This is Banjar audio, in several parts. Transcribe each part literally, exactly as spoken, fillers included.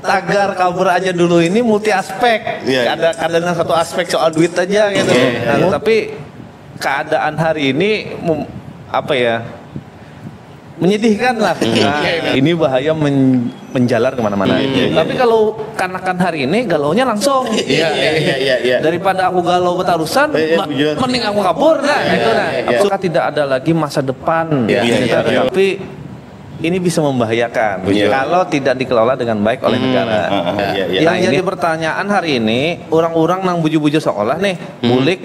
Tagar kabur aja dulu ini multi aspek. Iya. Ada kadang satu aspek soal duit aja gitu. Iya, iya. Nah, tapi keadaan hari ini mem- apa ya, menyedihkan lah. Nah, ini bahaya men- menjalar kemana-mana. Iya, iya, iya. Tapi kalau kanakan hari ini galaunya langsung. Iya, iya, iya, iya, iya. Daripada aku galau betarusan, Iya, iya, ma- bujur. Mending aku kabur nah itu nah. Iya. Apakah tidak ada lagi masa depan? Iya, Gitu. iya, iya. Tapi ini bisa membahayakan Iya. kalau tidak dikelola dengan baik oleh negara. Ah, ah, iya, iya. Yang Nah, jadi ini- pertanyaan hari ini, orang-orang nang bujur-bujur sekolah nih, bulik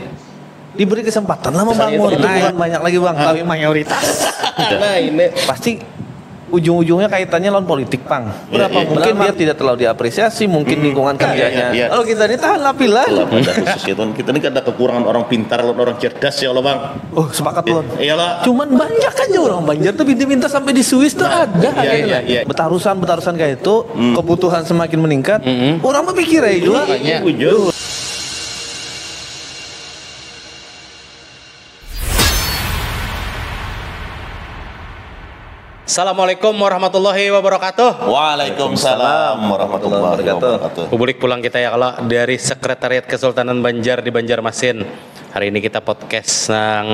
diberi kesempatan lah membangun. Iya, iya. Nah, banyak lagi bang, tapi mayoritas Nah ini pasti ujung-ujungnya kaitannya lawan politik pang. Berapa? Mungkin dia tidak terlalu diapresiasi, mungkin lingkungan kerjanya. Iya, iya. Kalau kita ini tahan lah pilah. Lah, pada khusus itu kita ini ada kekurangan orang pintar, orang cerdas ya Allah bang. Oh, sepakat belum? Iyalah. Cuman banyak aja orang Banjar tuh minta-minta sampai di Swiss tuh ada. Iya, iya, iya. Betarusan, betarusan kayak itu, kebutuhan semakin meningkat. Orang berpikir aja juga. Makanya. Bujur. Assalamualaikum warahmatullahi wabarakatuh. Waalaikumsalam warahmatullahi wabarakatuh. Bubulik pulang kita ya kalau dari Sekretariat Kesultanan Banjar di Banjarmasin. Hari ini kita podcast nang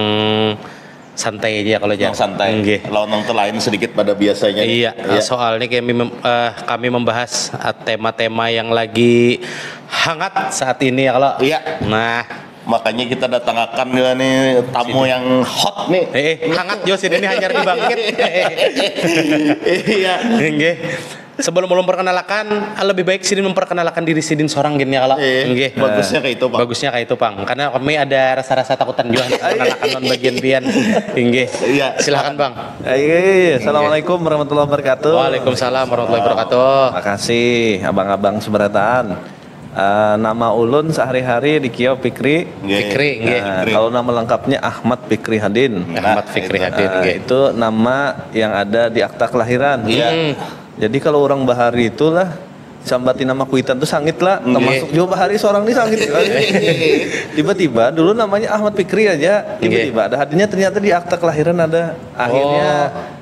santai aja kalau aja. Yang santai. Nggih. Lawan yang lain sedikit pada biasanya. Iya, soalnya kami mem- eh, kami membahas eh, tema-tema yang lagi hangat saat ini ya kalau. Iya. Nah, Makanya kita datangkan juga nih tamu yang hot nih. eh hangat jo sini ini hanyar dibangkit. Iya. Nggih. Sebelum belum perkenalkan, lebih baik sidin memperkenalkan diri sidin seorang gini ya kalau. Eh, Nggih. Bagusnya kayak itu, Pak. Bagusnya kayak itu, Pang. Karena kami ada rasa-rasa takutan juga perkenalkan non bagian pian. Nggih. Iya. Silakan, Bang. Iya, assalamualaikum warahmatullahi wabarakatuh. Waalaikumsalam warahmatullahi wabarakatuh. Makasih abang-abang seberataan. Eh, nama ulun sehari-hari di Kio Pikri. Nggih. Fikri, nggih. Nah, kalau nama lengkapnya Ahmad Fikri Hadin. Ahmad Fikri Hadin, Nah, nggih. itu nama yang ada di akta kelahiran. Iya. Hmm. Jadi kalau orang bahari itulah sambati nama kuitan tuh sangit lah, termasuk juga bahari seorang ini sangit. Tiba-tiba dulu namanya Ahmad Fikri aja, tiba-tiba ada hadirnya ternyata di akta kelahiran ada akhirnya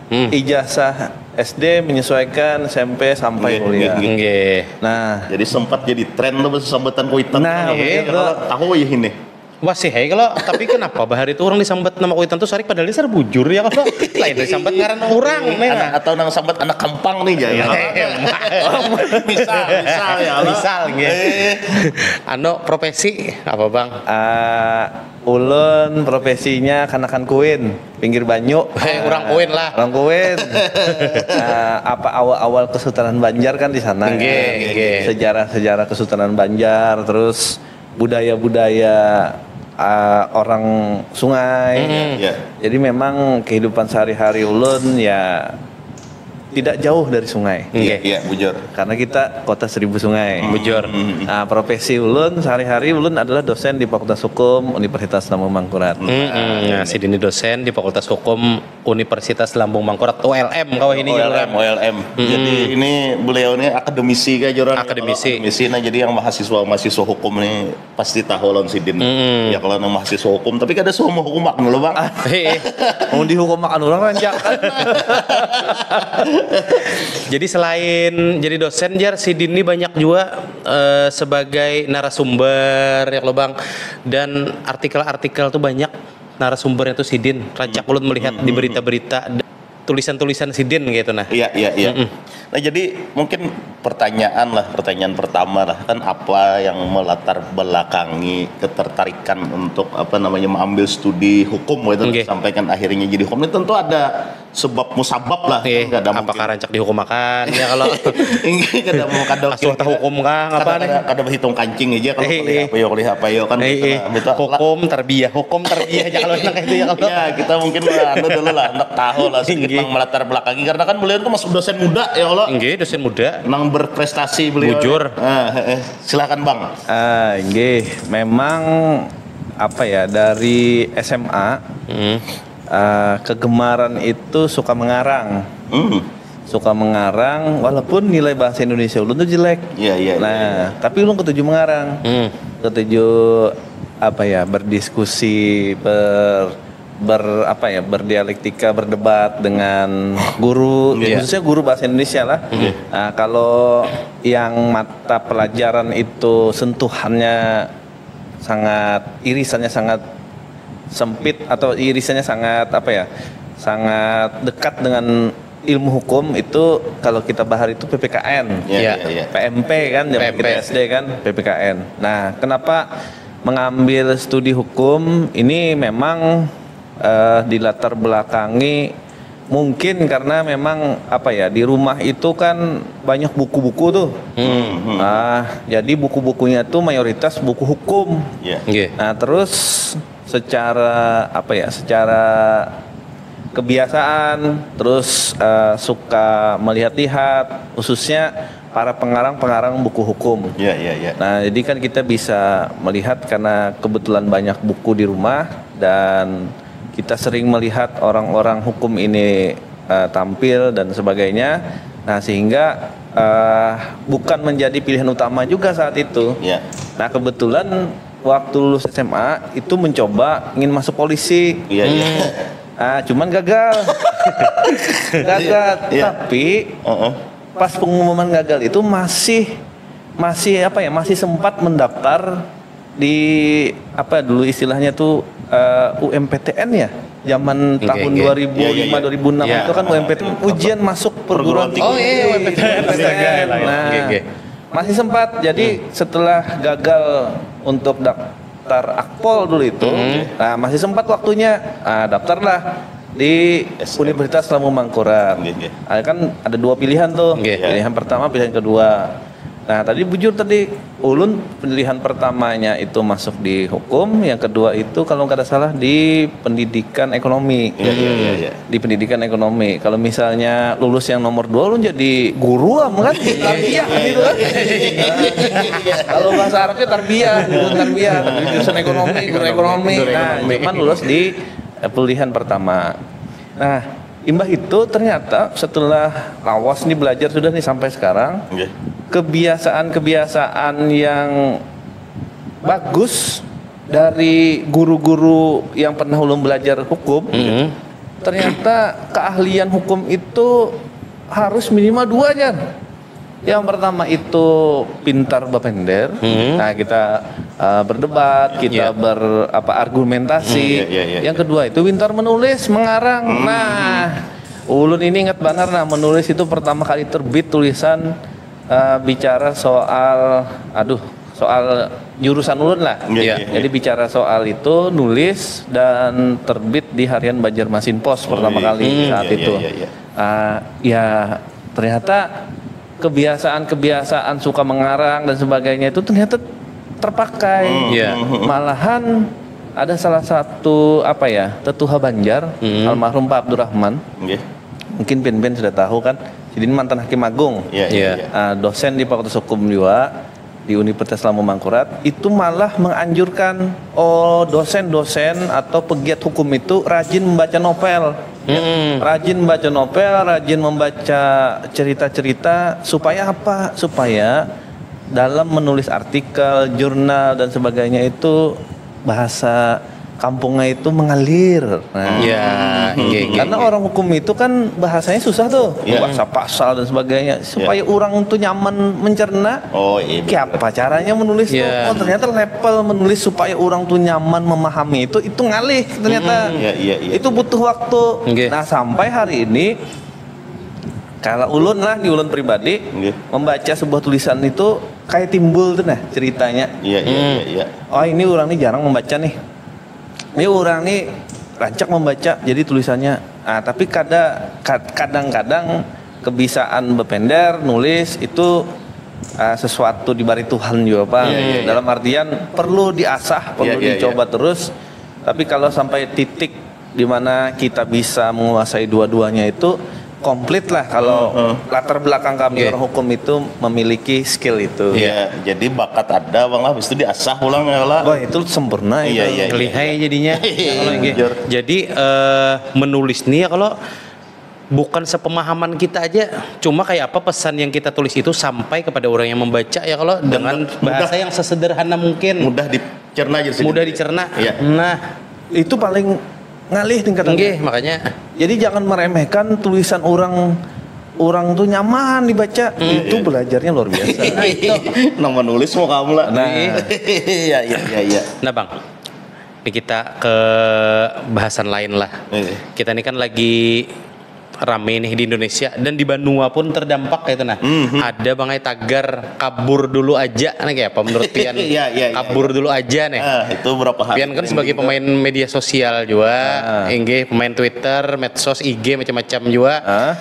Hmm. ijazah S D menyesuaikan S M P sampai Nggih, kuliah. nggih, nggih. Nggih. Nah, Jadi sempat jadi tren tuh sambatan kuitan. Nah, Iya, betul. Kalau tahu ya ini. Wah sih, hei kalau tapi kenapa bahari itu orang disambat nama kuitan tuh sarik padahal dasar bujur ya kalau lain disambat ngaran orang nih nah. Atau nang sambat anak kempang nih ya. Misal, misal ya. Misal nggih. Anu profesi apa bang? Ah, ulun profesinya kanakan kuin, pinggir banyu. Eh, orang kuin lah. Orang kuin. Ah, apa awal-awal Kesultanan Banjar kan di sana. Nggih, nggih. Sejarah-sejarah Kesultanan Banjar, terus budaya-budaya ah, orang sungai. Hmm. Ya. Jadi memang kehidupan sehari-hari ulun ya tidak jauh dari sungai. Nggih. Iya, bujur. Karena kita kota seribu sungai. Bujur. Nah, profesi ulun sehari-hari ulun adalah dosen di Fakultas Hukum Universitas Lambung Mangkurat. Mm-mm. Nah, sidin ni dosen di Fakultas Hukum Universitas Lambung Mangkurat, U L M kawah ini O L M, jalur. O L M. Jadi ini beliau ini akademisi kah, Joran? Akademisi. Kalau akademisi, nah jadi yang mahasiswa mahasiswa hukum ini pasti tahu lawan sidin. Hmm. Ya kalau yang mahasiswa hukum, tapi kada semua hukum aku loh bang. Heeh. Mau dihukum makan orang rancak. Jadi selain jadi dosen, jar, sidin ni banyak juga eh, sebagai narasumber ya kalau bang, dan artikel-artikel tuh banyak narasumbernya tuh sidin. Rancak ulun melihat di berita-berita tulisan-tulisan sidin gitu nah. Iya, iya, iya. Nah, jadi mungkin pertanyaan lah, pertanyaan pertama lah, kan apa yang melatar belakangi ketertarikan untuk apa namanya mengambil studi hukum gitu, Nggih. Sampai kan akhirnya jadi hukum ini tentu ada sebab musabab lah, Eh, kan kada apakah mungkin. Rancak dihukum makan ya kalau Ini kada mau kada asuh tahu hukum kah apa kada, nih? Kada, kada berhitung kancing aja kalau Eh, kuliah eh. Apa ya, kuliah apa ya kan Eh, gitu eh. lah. Betul. Hukum tarbiyah, hukum tarbiyah aja kalau enak itu ya kalau. Ya, kita mungkin anu dulu lah, hendak tahu lah sedikit Nggih. Nang melatar belakangi karena kan beliau itu masih dosen muda ya Allah. Nggih, dosen muda. Nang berprestasi beliau. Bujur. Ah, eh, eh. Silakan bang. Ah, nggih, memang apa ya, dari S M A Hmm. ah, kegemaran itu suka mengarang. Hmm. Suka mengarang walaupun nilai bahasa Indonesia ulun tuh jelek. Iya, iya, iya, Nah, tapi ulun ketuju mengarang. Hmm. Ketuju apa ya, berdiskusi, ber ber apa ya berdialektika, berdebat dengan guru, Iya. khususnya guru bahasa Indonesia lah. Nah, kalau yang mata pelajaran itu sentuhannya sangat, irisannya sangat sempit atau irisannya sangat apa ya, sangat dekat dengan ilmu hukum itu, kalau kita bahar itu P P K N. Iya, Iya. iya, iya. P M P kan, zaman P M P. kita S D kan, P P K N. Nah, kenapa mengambil studi hukum ini? Memang eh, dilatar belakangi mungkin karena memang apa ya, di rumah itu kan banyak buku-buku tuh. Ah, jadi buku-bukunya tuh mayoritas buku hukum. Iya. Nggih. Nah, terus secara apa ya, secara kebiasaan, terus eh, suka melihat-lihat, khususnya para pengarang-pengarang buku hukum. Iya, iya, iya. Nah, jadi kan kita bisa melihat karena kebetulan banyak buku di rumah dan kita sering melihat orang-orang hukum ini eh, tampil dan sebagainya. Nah, sehingga eh, bukan menjadi pilihan utama juga saat itu. Iya. Nah, kebetulan waktu lulus S M A itu mencoba ingin masuk polisi. Iya, iya. Ah, cuman gagal. Gagal. Iya. Tapi Heeh. pas pengumuman gagal itu masih masih apa ya, masih sempat mendaftar di apa dulu istilahnya tuh eh, U M P T N ya, zaman Oke, tahun oke. dua ribu lima Iya, iya, iya. dua ribu enam Iya. itu kan U M P T N ujian masuk perguruan tinggi. Oh iya, iya, U M P T N. U M P T N. Nah, Oke, oke. masih sempat. Jadi setelah gagal untuk daftar akpol dulu itu, nah masih sempat waktunya, ah, daftarlah di S M. Universitas Lampung Mangkurat. Oke, oke. Ah, kan ada dua pilihan tuh. Oke. Pilihan pertama, pilihan kedua. Nah, tadi bujur tadi, ulun pilihan pertamanya itu masuk di hukum, yang kedua itu kalau nggak ada salah di pendidikan ekonomi. Iya, iya, iya, iya. Di pendidikan ekonomi. Kalau misalnya lulus yang nomor dua, ulun jadi guru am kan, tarbiyah gitu kan. Kalau bahasa Arabnya tarbiyah, guru tarbiyah, jurusan ekonomi, guru ekonomi. Guru Nah, ekonomi. Cuman lulus di eh, pilihan pertama. Nah, imbah itu ternyata setelah lawas nih belajar sudah nih sampai sekarang, Nggih. kebiasaan-kebiasaan yang bagus dari guru-guru yang pernah ulun belajar hukum, Mhm. ternyata keahlian hukum itu harus minimal dua aja. Yang pertama itu pintar bapender. Mhm. Nah, kita uh, berdebat, kita Iya. ber apa argumentasi. Hmm, iya, iya, iya, Yang kedua itu pintar menulis, mengarang. Nah, ulun ini ingat banar, nah, menulis itu pertama kali terbit tulisan uh, bicara soal, aduh, soal jurusan ulun lah. Iya, Iya. iya, Jadi bicara soal itu, nulis dan terbit di harian Banjarmasin Post pertama Wih, kali hmm, saat iya, itu. Iya, iya, iya. Ah, ya, ternyata kebiasaan-kebiasaan suka mengarang dan sebagainya itu ternyata terpakai. Iya. Malahan ada salah satu apa ya, tetuha Banjar, Hmm. almarhum Pak Abdurrahman. Nggih. Mungkin pian-pian sudah tahu kan, jadi mantan hakim agung. Iya, Iya. iya, iya. Ah, dosen di Fakultas Hukum juga di Universitas Lampung Mangkurat, itu malah menganjurkan, oh, dosen-dosen atau pegiat hukum itu rajin membaca novel. Hmm. Rajin membaca novel, rajin membaca cerita-cerita, supaya apa? Supaya dalam menulis artikel, jurnal dan sebagainya itu bahasa kampungnya itu mengalir. Nah, Ya, nggih, nggih, karena nggih. Orang hukum itu kan bahasanya susah tuh, Iya. bahasa pasal dan sebagainya. Supaya orang tuh nyaman mencerna. Oh, iya, betul. Kayak apa caranya menulis Iya. tuh? Oh, ternyata level menulis supaya orang tuh nyaman memahami itu, itu ngalih ternyata. Iya, iya, iya, Itu iya. Butuh waktu. Nggih. Nah, sampai hari ini kalau ulun lah, di ulun pribadi, Nggih. membaca sebuah tulisan itu kayak timbul tuh nah ceritanya. Iya, iya, iya, iya. Oh, ini orang ini jarang membaca nih. Ini orang ini rancak membaca, jadi tulisannya. Ah, tapi kada kad- kadang-kadang kebiasaan bepender nulis itu ah, sesuatu dibari Tuhan juga, Pak. Iya, iya, iya. Dalam artian perlu diasah, perlu Iya, iya, dicoba iya. Terus. Tapi kalau sampai titik di mana kita bisa menguasai dua-duanya itu komplit lah kalau Heeh. latar belakang kami Oke. Orang hukum itu memiliki skill itu. Ya, jadi bakat ada, bang lah, habis itu diasah ulang ya lah. Wah, itu sempurna Iya, itu. iya, iya. Lihai jadinya. Iya, Kalau nggih. jujur. Jadi eh, menulis nih ya kalau bukan sepemahaman kita aja, cuma kayak apa pesan yang kita tulis itu sampai kepada orang yang membaca ya kalau dengan Mudah. Bahasa yang sesederhana mungkin. Mudah dicerna aja sih. Mudah dicerna. Iya. Nah, Itu paling ngalih tingkatannya. Nggih, makanya. Jadi jangan meremehkan tulisan orang, orang tuh nyaman dibaca. Hmm. Itu belajarnya luar biasa. Nang menulis mau kamu lah. Nah, iya iya iya iya. Nah bang, ini kita ke bahasan lain lah. Iya. Kita ini kan lagi rame nih di Indonesia dan di banua pun terdampak itu nah. Mm-hmm. Ada bangai tagar kabur dulu aja nih, kayak apa menurut pian? Iya, iya, iya, kabur iya. Dulu aja nih. Ah, itu berapa hari? Pian kan sebagai pemain media sosial juga, ah. Inggih pemain Twitter, medsos, I G macam-macam juga. Ah.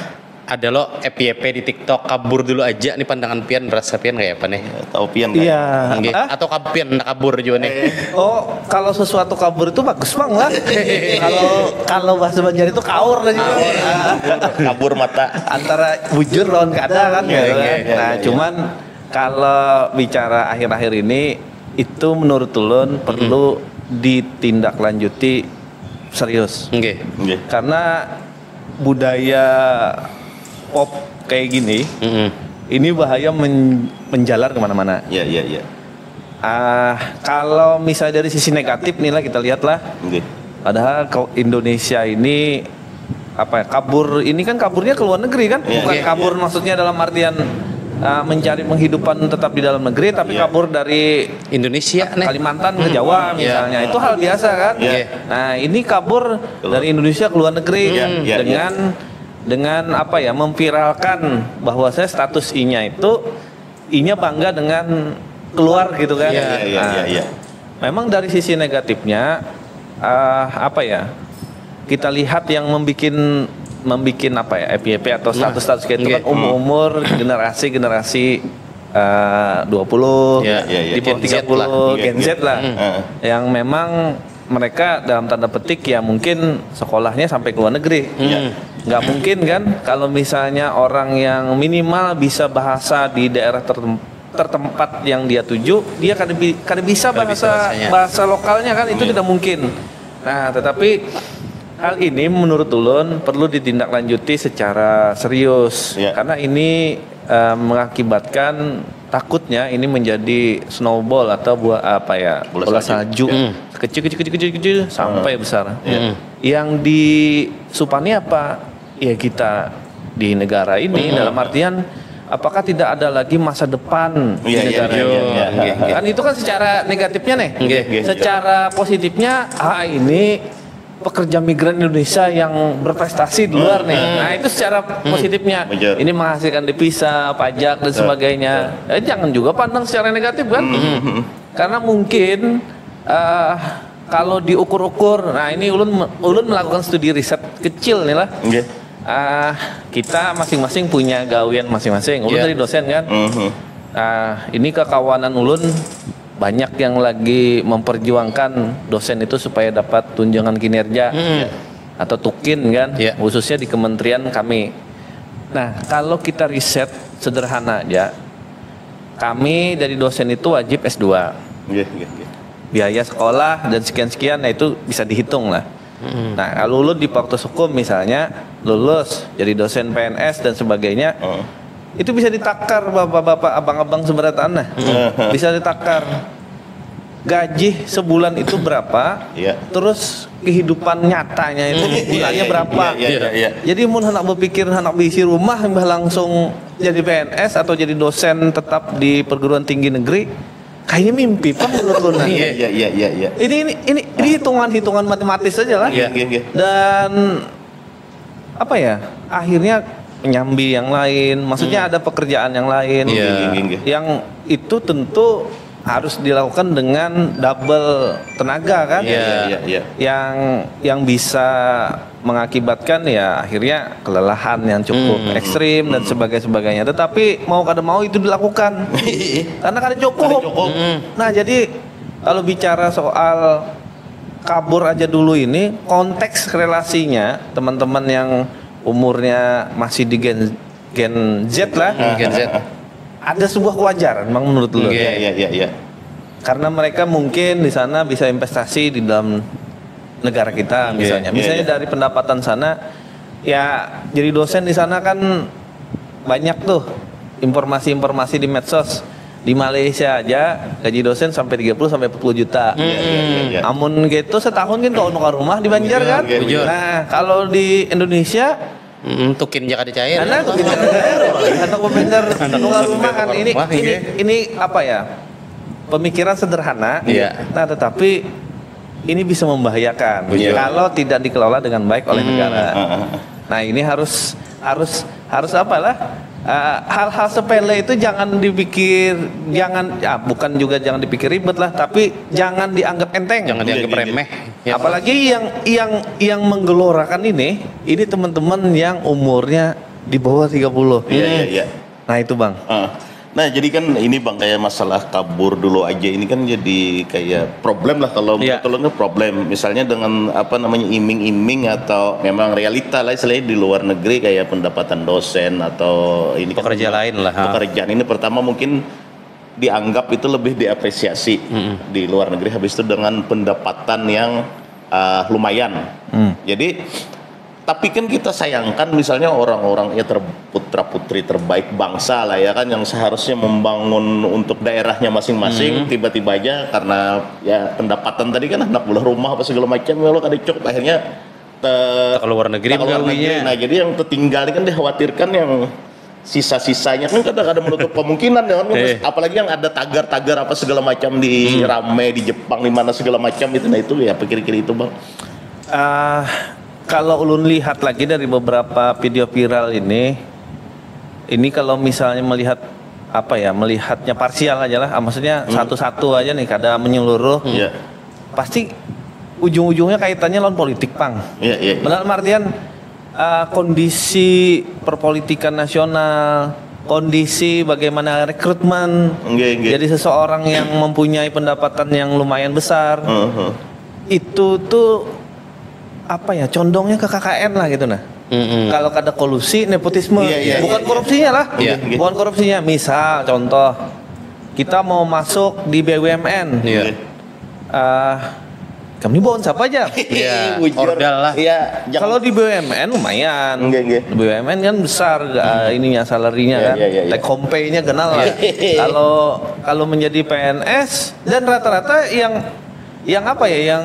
Ada lo F Y P di TikTok, kabur dulu aja nih, pandangan pian, merasa pian kayak apa nih? Ya, tahu pian kan? Iya. Atau kab pian kabur juga nih. Oh, kalau sesuatu kabur itu bagus bang lah. Kalau kalau bahasa Banjar itu kaur lah juga. Kabur, kabur mata. Antara bujur lawan kada kan. Ya, ya, ya, nah, ya, cuman kalau bicara akhir-akhir ini itu menurut ulun perlu ditindaklanjuti serius. Oke. Okay. Okay. Karena budaya pop kayak gini, mm-hmm. Ini bahaya men menjalar kemana-mana. Iya, iya, iya. Ah, kalau misalnya dari sisi negatif nih lah kita lihat lah. Okay. Padahal Indonesia ini apa ya, kabur ini kan kaburnya ke luar negeri kan, yeah, bukan yeah, kabur yeah. Maksudnya dalam artian uh, mencari penghidupan tetap di dalam negeri, tapi yeah. Kabur dari Indonesia, Kalimantan nih. Ke Jawa misalnya, yeah. Itu hal biasa kan. Yeah. Nah ini kabur dari Indonesia ke luar negeri yeah, yeah, dengan yeah. Dengan apa ya memviralkan bahwasanya status inya itu inya bangga dengan keluar gitu kan. Iya, iya, iya, nah, iya. Memang dari sisi negatifnya uh, apa ya? Kita lihat yang membikin membikin apa ya F Y P atau status-status kayak itu kan umur-umur generasi-generasi uh, dua puluh ya, ya, ya. Di bawah tiga puluh Gen Z lah. Gen Z lah. Hmm. Yang memang mereka dalam tanda petik ya mungkin sekolahnya sampai ke luar negeri. Hmm. Nggak mungkin kan kalau misalnya orang yang minimal bisa bahasa di daerah tertem tertempat yang dia tuju, dia kada bi kada bisa bahasa bahasa lokalnya kan itu tidak mungkin. Nah, tetapi hal ini menurut ulun perlu ditindaklanjuti secara serius ya. Karena ini uh, mengakibatkan takutnya ini menjadi snowball atau buah apa ya bola, bola salju, salju. Hmm. Kecil kecil kecil kecil kecil sampai hmm. Besar hmm. Yang disupani apa ya kita di negara ini hmm. Dalam artian apakah tidak ada lagi masa depan ya, di negara ya, ya, ya, ya, ya. Kan itu kan secara negatifnya nih okay, okay, secara positifnya ah ini pekerja migran Indonesia yang berprestasi di luar nih. Hmm. Nah, itu secara hmm. Positifnya. Betul. Ini menghasilkan devisa, pajak dan betul. Sebagainya. Eh, jangan juga pandang secara negatif kan? Hmm. Karena mungkin uh, kalau diukur-ukur, nah ini ulun ulun melakukan studi riset kecil nih lah. Okay. Uh, kita masing-masing punya gawian masing-masing. Ulun yeah. Dari dosen kan. Mm -hmm. Uh, ini kekawanan ulun banyak yang lagi memperjuangkan dosen itu supaya dapat tunjangan kinerja hmm. Atau tukin kan, yeah. Khususnya di kementerian kami. Nah, kalau kita riset sederhana aja, kami dari dosen itu wajib S dua. Yeah, yeah, yeah. Biaya sekolah dan sekian-sekian, nah itu bisa dihitung lah. Hmm. Nah, kalau ulun di Fakultas Hukum misalnya, lulus jadi dosen P N S dan sebagainya, hmm. Itu bisa ditakar bapak-bapak, abang-abang seberataan nah. Hmm. Bisa ditakar gaji sebulan itu berapa, yeah. Terus kehidupan nyatanya itu hmm. Bulannya berapa. Yeah, yeah, yeah, yeah. Jadi mun anak berpikir anak berisi rumah mbah langsung jadi P N S atau jadi dosen tetap di perguruan tinggi negeri, kayaknya mimpi pang menurut lu nah. Iya iya iya iya iya. Ini ini ini ini hitungan-hitungan matematis aja lah. Iya iya iya. Dan apa ya? Akhirnya nyambi yang lain, maksudnya hmm. Ada pekerjaan yang lain. Iya. Yang itu tentu harus dilakukan dengan double tenaga kan? Iya iya iya. Yang yang bisa mengakibatkan ya akhirnya kelelahan yang cukup hmm. Ekstrim dan hmm. Sebagainya. Tetapi mau kada mau itu dilakukan karena kada cukup. Kada cukup. Hmm. Nah jadi kalau bicara soal kabur aja dulu ini konteks relasinya teman-teman yang umurnya masih di gen gen Z lah. Hmm, gen Z. Ada sebuah kewajaran bang menurut lu. Iya iya iya iya. Karena mereka mungkin di sana bisa investasi di dalam negara kita misalnya. Iya, misalnya iya. Dari pendapatan sana ya jadi dosen di sana kan banyak tuh informasi-informasi di medsos. Di Malaysia aja gaji dosen sampai tiga puluh sampai empat puluh juta. Iya, iya, iya, iya. Amun gitu setahun kan kau nukar rumah di Banjar kan? Iya, iya. Nah, kalau di Indonesia Mm, tukin ja kada cair. Karena aku pintar atau komentar nukar rumah kan ini rumah, ini iya. Ini apa ya? Pemikiran sederhana. Iya. Nah, tetapi ini bisa membahayakan Iya. kalau tidak dikelola dengan baik oleh negara. Heeh. Nah, ini harus harus harus apalah? Eh, hal-hal sepele itu jangan dipikir, jangan, ya, bukan juga jangan dipikir ribet lah, tapi jangan dianggap enteng. Jangan dianggap Iya, iya. Remeh. Ya. Apalagi yang yang yang menggelorakan ini, ini teman-teman yang umurnya di bawah tiga puluh. Iya, iya, iya. Nah, itu, Bang. Ah. Nah, jadi kan ini, Bang, kayak masalah kabur dulu aja ini kan jadi kayak problem lah kalau Iya. menurut ulun kan problem. Misalnya dengan apa namanya iming-iming atau memang realita lah istilahnya di luar negeri kayak pendapatan dosen atau ini kan Pekerja lain lah, ha. Pekerjaan ini pertama mungkin dianggap itu lebih diapresiasi di luar negeri habis itu dengan pendapatan yang uh, lumayan. Jadi tapi kan kita sayangkan misalnya orang-orang ya ter- putra putri terbaik bangsa lah ya kan yang seharusnya membangun untuk daerahnya masing-masing tiba-tiba aja karena ya pendapatan tadi kan anak buah rumah apa segala macam ya lo kada cukup akhirnya te- Ke luar negeri ke luar begawinya. Negeri. Nah jadi yang tertinggal ini kan dikhawatirkan yang sisa-sisanya kan kadang-kadang menutup kemungkinan ya kan Eh. Apalagi yang ada tagar-tagar apa segala macam di rame di Jepang di mana segala macam itu nah itu ya pikir-pikir itu bang. Ah, kalau ulun lihat lagi dari beberapa video viral ini, ini kalau misalnya melihat apa ya, melihatnya parsial aja lah, ah, maksudnya satu-satu aja nih, kada menyeluruh. Iya. Pasti ujung-ujungnya kaitannya lawan politik, pang. Iya, iya, iya. Dalam artian ah, kondisi perpolitikan nasional, kondisi bagaimana rekrutmen. Nggih, nggih. Jadi seseorang yang mempunyai pendapatan yang lumayan besar, Heeh. itu tuh apa ya, condongnya ke K K N lah gitu nah. Mm-mm. Kalau kada kolusi, nepotisme, Iya, iya, bukan iya, korupsinya lah, Iya. bukan korupsinya. Misal contoh, kita mau masuk di B U M N, Iya. Eh, kami bawa siapa aja? Iya, Bujur. Ordal lah. Iya, jangan- Kalau di B U M N lumayan. Nggih, nggih. B U M N kan besar eh, ininya salary-nya Iya, kan. iya, iya, iya. Take home pay-nya kenal lah. Iya. Kalau kalau menjadi P N S dan rata-rata yang yang apa ya, yang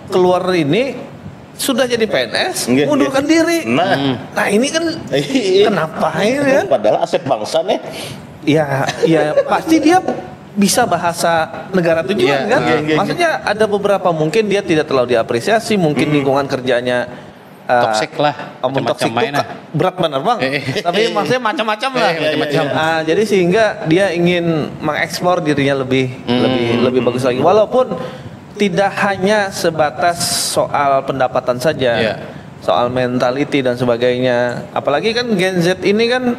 keluar ini sudah jadi P N S, Nggih, mundurkan nggih. Diri. Nah. Nah, ini kan Iya. Kenapa ini kan? Padahal aset bangsa nih. Ya, ya pasti dia bisa bahasa negara tujuan Iya, kan. iya, iya, iya. Maksudnya ada beberapa mungkin dia tidak terlalu diapresiasi, mungkin lingkungan kerjanya uh, Toxic lah, Amun macam-macam toxic main itu lah. Berat benar bang. Eh, eh. Tapi maksudnya macam-macam lah. Eh, macam-macam. Ah, jadi sehingga dia ingin mengeksplor dirinya lebih lebih lebih bagus lagi. Walaupun tidak hanya sebatas soal pendapatan saja, Iya. Soal mentality dan sebagainya. Apalagi kan Gen Z ini kan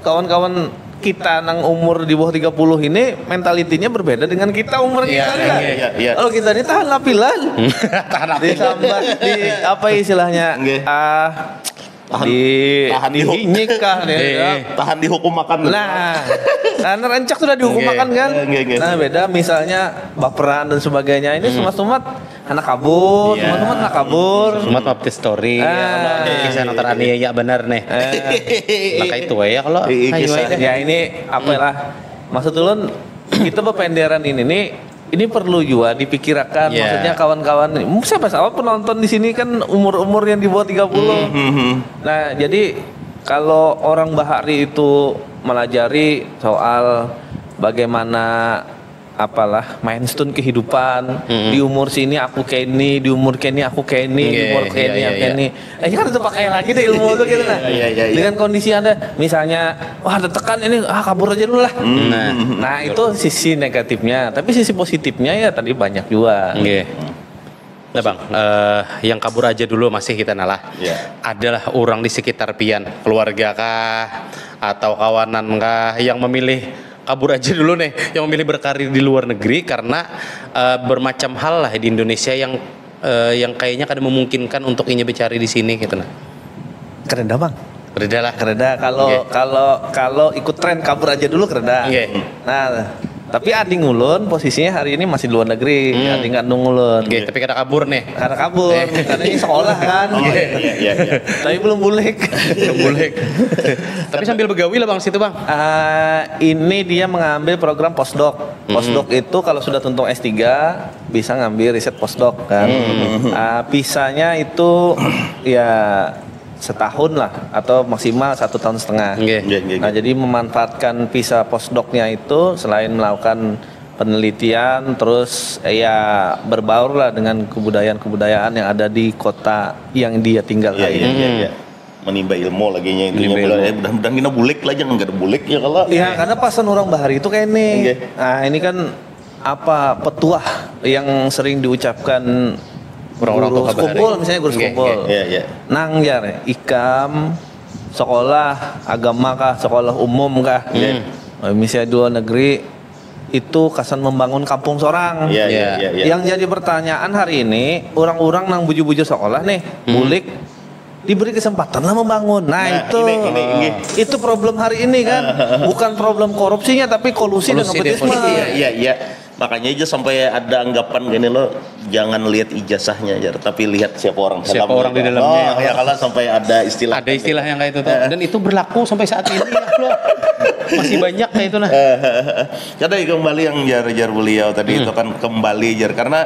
kawan-kawan kita nang umur di bawah tiga puluh ini mentalitinya berbeda dengan kita umur Iya, kita kan. Iya, iya. Kalau kita ini tahan lapilan. Tahan lapilan. Disambat di apa istilahnya? Nggih. Ah Tahan- di tahan di- dihinyik kah nih, Iya. ya? Tahan dihukum makan. Nah, nah rancak sudah dihukum Nggih. makan kan? Nggih, nggih. Nah, beda misalnya baperan dan sebagainya ini sumat-sumat anak kabur, Iya. sumat-sumat anak kabur. Sumat update story. Ah. Kisah nang teraniaya benar nih. Eh, Nah, kayak itu ya kalau Iya, kayak kisah. itu. Ya ini apa lah? Maksud ulun kita bependeran ini nih ini perlu juga dipikirakan. Iya. Maksudnya kawan-kawan ini, siapa siapa penonton di sini kan umur-umur yang di bawah tiga puluh. Hmm, hmm. Nah, jadi kalau orang bahari itu melajari soal bagaimana apalah milestone kehidupan di umur sini aku keni, di umur keni aku keni, di Iya, umur iya, keni iya, aku iya. Keni. Eh kan itu pakai lagi deh ilmu itu gitu nah. Iya, iya, iya. Dengan kondisi ada misalnya wah ada tekan ini ah kabur aja dulu lah. Nah. Nah, itu sisi negatifnya, tapi sisi positifnya ya tadi banyak juga. Nggih. Nah bang, eh, yang kabur aja dulu masih kita nalah. Iya. Adalah orang di sekitar pian, keluarga kah, atau kawanan kah, yang memilih kabur aja dulu nih, yang memilih berkarir di luar negeri karena eh, bermacam hal lah di Indonesia yang eh, yang kayaknya kada memungkinkan untuk inya bercari di sini gitu nah. Keren dah bang. Reda lah. Kereda kalau Oke. kalau kalau ikut tren kabur aja dulu kereda. Oke. Nah, Tapi ading ulun posisinya hari ini masih di luar negeri, Hmm. ading kandung ulun. Oke, tapi kada kabur nih. Karena kabur, karena ini sekolah kan. Oh iya iya iya. Iya. Tapi belum bulik. Belum bulik. Tapi sambil begawi lah bang situ bang. Ah, ini dia mengambil program postdoc. Postdoc itu kalau sudah tuntung S tiga bisa ngambil riset postdoc kan. Ah, visanya itu ya setahun lah atau maksimal satu tahun setengah. Nggih. Nggih, nggih, Nah, nggih. Jadi memanfaatkan visa postdocnya itu selain melakukan penelitian, terus ya berbaur lah dengan kebudayaan-kebudayaan yang ada di kota yang dia tinggal. Iya iya iya. Hmm. Iya. Menimba ilmu lagi nya intinya. Menimba Mulai, ilmu. eh, mudah-mudahan kita bulik lah jangan kada bulik ya kalau. Iya, karena pasan orang bahari itu kayak ini. Nggih. Nah, ini kan apa petuah yang sering diucapkan Orang-orang guru tua bahari. Sekumpul, misalnya guru Nggih, sekumpul. Iya iya. Nang jar, ikam sekolah agama kah, sekolah umum kah? Hmm. Misalnya di luar negeri itu kasan membangun kampung sorang. Iya iya Iya. iya iya. Yang jadi pertanyaan hari ini, orang-orang nang bujur-bujur sekolah nih, bulik diberi kesempatan lah membangun. Nah, Nah, itu ini, ini, ini. itu problem hari ini kan. Bukan problem korupsinya tapi kolusi, dengan Kolusi dan nepotisme. kolusi. Iya iya iya. Makanya aja sampai ada anggapan gini loh, jangan lihat ijazahnya aja, tapi lihat siapa orang Siapa dalamnya. Orang di dalamnya. Oh, ya kalau sampai ada istilah. Ada istilah yang kayak itu tuh. Dan itu berlaku sampai saat ini ya, loh. Masih banyak kayak itu nah. Kada kembali yang jar-jar beliau tadi itu kan kembali jar karena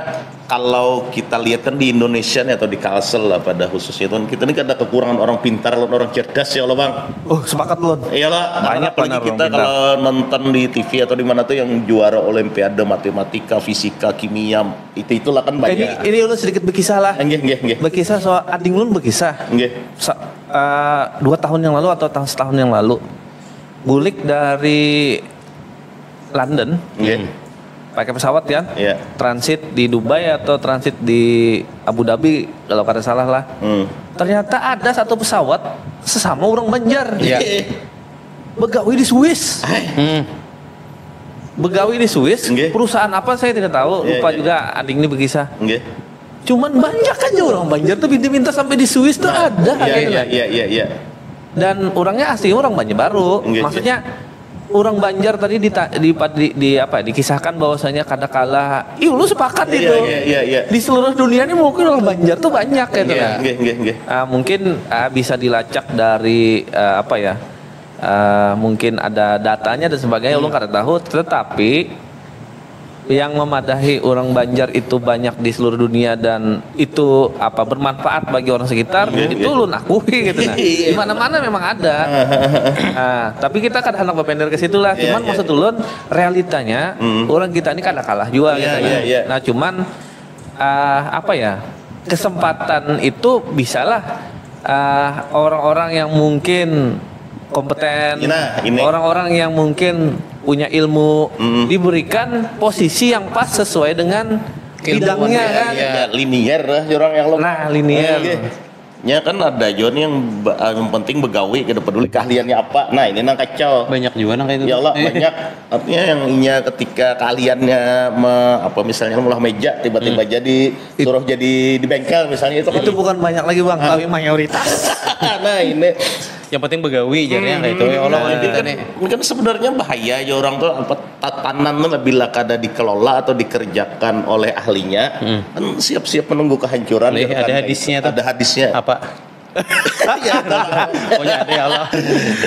kalau kita lihat kan di Indonesia nih atau di Kalsel lah pada khususnya itu kan kita ini kan ada kekurangan orang pintar, orang cerdas ya Allah bang. Oh, sepakat lun. Iyalah, Banyak apalagi benar kita orang kalau nonton di T V atau di mana tuh yang juara olimpiade matematika, fisika, kimia, itu itulah kan Ini banyak. ini ulun sedikit berkisah lah. Nggih, nggih, nggih. Berkisah soal ading ulun berkisah. Nggih. Sa- eh, dua tahun yang lalu atau tahun setahun yang lalu, bulik dari London Nggih. pakai pesawat kan, Iya. Transit di Dubai atau transit di Abu Dhabi kalau kada salah lah. Hmm. Ternyata ada satu pesawat sesama orang Banjar. Iya. Begawi di Swiss. Hmm. Begawi di Swiss, Nggih. Perusahaan apa saya tidak tahu, Iya, lupa iya. Juga ading ini berkisah. Nggih. Cuman banyak aja orang Banjar tuh pinta-pinta sampai di Swiss tuh ada. Iya Gitu iya kan. Iya iya iya. Dan orangnya asli orang Banjarbaru. Nggih, Maksudnya orang Banjar tadi di, di, di, di apa dikisahkan bahwasanya kada kalah. Ih, lu sepakat Iya, itu. Iya iya iya. Di seluruh dunia ini mungkin orang Banjar tuh banyak gitu Nggih, kan. Nggih nggih nggih. Ah, mungkin ah, bisa dilacak dari ah, apa ya? Ah, mungkin ada datanya dan sebagainya, ulun kada tahu. Tetapi yang memadahi orang Banjar itu banyak di seluruh dunia dan itu apa bermanfaat bagi orang sekitar, Iya, itu iya. Ulun akui gitu nah. Iya. Di mana-mana memang ada. Nah, tapi kita kada hendak berpender ke situ lah. Iya, Cuman iya. Maksud ulun realitanya Hmm. Orang kita ini kada kalah juga Iya, gitu. iya, iya. Nah, cuman ah, apa ya? Kesempatan itu bisalah ah, orang-orang yang mungkin kompeten, Nah, ini. Orang-orang yang mungkin punya ilmu Mm-mm. Diberikan posisi yang pas sesuai dengan Keilmuan bidangnya dia, kan. Iya. Ya, linier lah orang yang lo. Nah, linier. Iya. Ya kan ada juga nih yang ba- yang penting begawi kada peduli keahliannya apa. Nah, ini nang kacau. Banyak juga nang kayak itu. Ya Allah, Eh, banyak. Artinya yang inya ketika keahliannya me- apa misalnya meulah meja tiba-tiba jadi suruh jadi di bengkel misalnya itu kan. Itu bukan banyak lagi bang, tapi mayoritas. Nah, ini Yang penting begawi jar ya kayak itu. Ya Allah, Nah, kita ini kan, nih. Ini kan sebenarnya bahaya ya orang tuh apa tatanan tuh bila kada dikelola atau dikerjakan oleh ahlinya kan siap-siap menunggu kehancuran. Nih, Gitu ada kan. hadisnya tuh. Ada hadisnya. Apa? Ya, ada. Pokoknya ada ya Allah.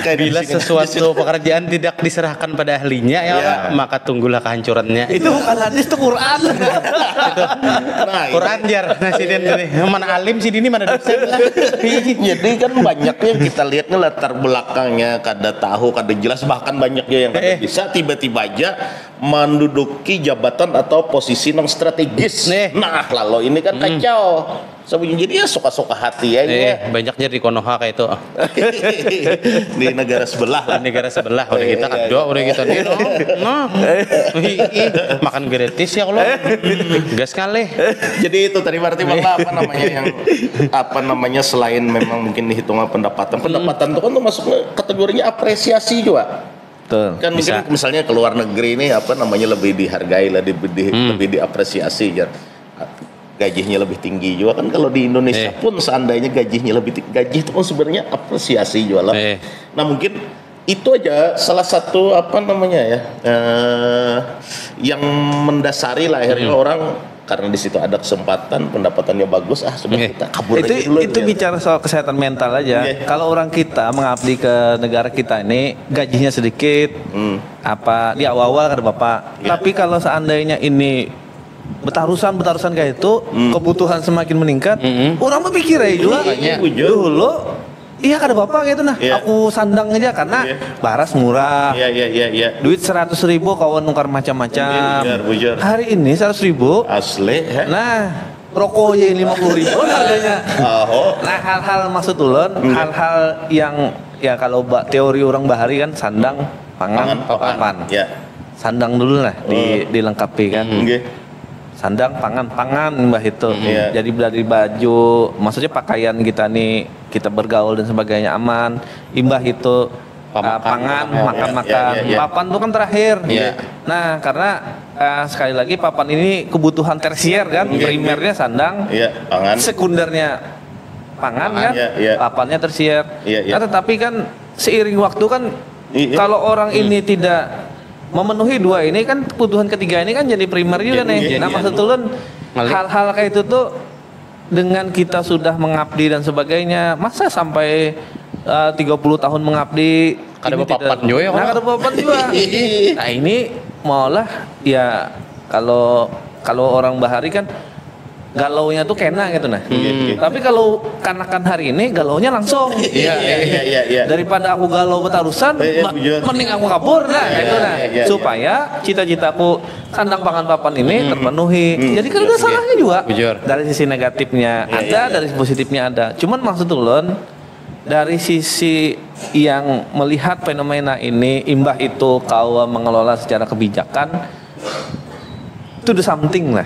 Kayak di Bila sini, di sesuatu sini. Pekerjaan tidak diserahkan pada ahlinya ya Iya. Allah, maka tunggulah kehancurannya. Itu bukan hadis, itu Quran. Nah, ini- Quran jar, nah sidin tadi. Mana alim sidin ini mana dosen lah. Jadi kan banyak yang kita lihat nih latar belakangnya kada tahu, kada jelas, bahkan banyak juga yang kada Eh. Bisa tiba-tiba aja menduduki jabatan atau posisi yang strategis. Nih. Nah, lalu ini kan kacau. Sebenarnya jadi ya suka-suka hati aja. Eh, banyak jar di Konoha kayak itu. Di negara sebelah lah. Negara sebelah udah Iya, kita iya, kadua iya. Udah kita nih no. Nah. Ih, ih, makan gratis ya kalau. Gas kali. Jadi itu tadi berarti Bang, apa namanya yang apa namanya selain memang mungkin dihitung pendapatan. Pendapatan itu kan termasuk kategorinya apresiasi juga. Betul. Kan mungkin Bisa. Misalnya ke luar negeri ini apa namanya lebih dihargai lah, lebih, di- lebih diapresiasi ya. Gajinya lebih tinggi juga kan kalau di Indonesia Eh. Pun seandainya gajinya lebih tinggi, gaji itu kan sebenarnya apresiasi juga lah. Eh. Nah, mungkin Itu aja salah satu apa namanya ya, eh, yang mendasari lah akhirnya orang karena di situ ada kesempatan, pendapatannya bagus, ah sudah Iya. kita kabur itu aja dulu. itu Gitu. Bicara soal kesehatan mental aja. Iya. Kalau orang kita mengabdi ke negara kita ini gajinya sedikit, Hmm. apa di awal-awal kada apa-apa. Iya. Tapi kalau seandainya ini betarusan betarusan kayak itu, Hmm. kebutuhan semakin meningkat, Mm-mm. orang berpikir aja juga. Makanya. Bujur. Dulu iya kada apa-apa gitu nah. Iya. Aku sandang aja karena Iya. baras murah. Iya iya iya iya. Duit seratus ribu kawan nukar macam-macam. Bujur, bujur. Hari ini seratus ribu. Asli, ya. Nah, rokok aja lima puluh ribu harganya. Aho. Nah, hal-hal maksud ulun, Iya. hal-hal yang ya kalau ba- teori orang bahari kan sandang, pangan, Pangan, papan. papan. Ya. Sandang dulu lah di, Hmm. dilengkapi kan. Nggih. Sandang, pangan, pangan imbah itu. Iya. Jadi dari baju, maksudnya pakaian kita nih, kita bergaul dan sebagainya aman. Imbah itu Pamakan. uh, pangan, Iya, makan-makan. iya, iya, iya. Papan tuh kan terakhir. Iya. Nah, karena uh, sekali lagi papan ini kebutuhan tersier kan, Iya. Primernya sandang, Iya, pangan. Sekundernya pangan Pangan, kan, iya, iya. Papannya tersier. Iya, iya. Nah, tetapi kan seiring waktu kan Iya. kalau orang ini tidak memenuhi dua ini kan kebutuhan ketiga ini kan jadi primer juga Iya, nih. iya, Nah, iya. maksud ulun Ngalih. Hal-hal kayak itu tuh dengan kita sudah mengabdi dan sebagainya, masa sampai uh, tiga puluh tahun mengabdi Kada ini bapapan tidak- jua ya, Nah, kalau? Kada bapapan juga. Nah, ini maulah ya kalau kalau orang bahari kan galaunya tuh kena gitu nah. Iya. Tapi kalau kanakan hari ini galaunya langsung. Iya, iya, iya, iya, iya. Daripada aku galau betarusan, Iya, iya, ma- bujur. Mending aku kabur nah Iya, gitu iya, nah. iya, iya. Supaya cita-citaku sandang pangan papan ini terpenuhi. Hmm. Jadi kan ada salahnya juga. Bujur. Dari sisi negatifnya Iya, ada, iya, iya. Dari sisi positifnya ada. Cuman maksud ulun dari sisi yang melihat fenomena ini imbah itu kawa mengelola secara kebijakan to do something lah.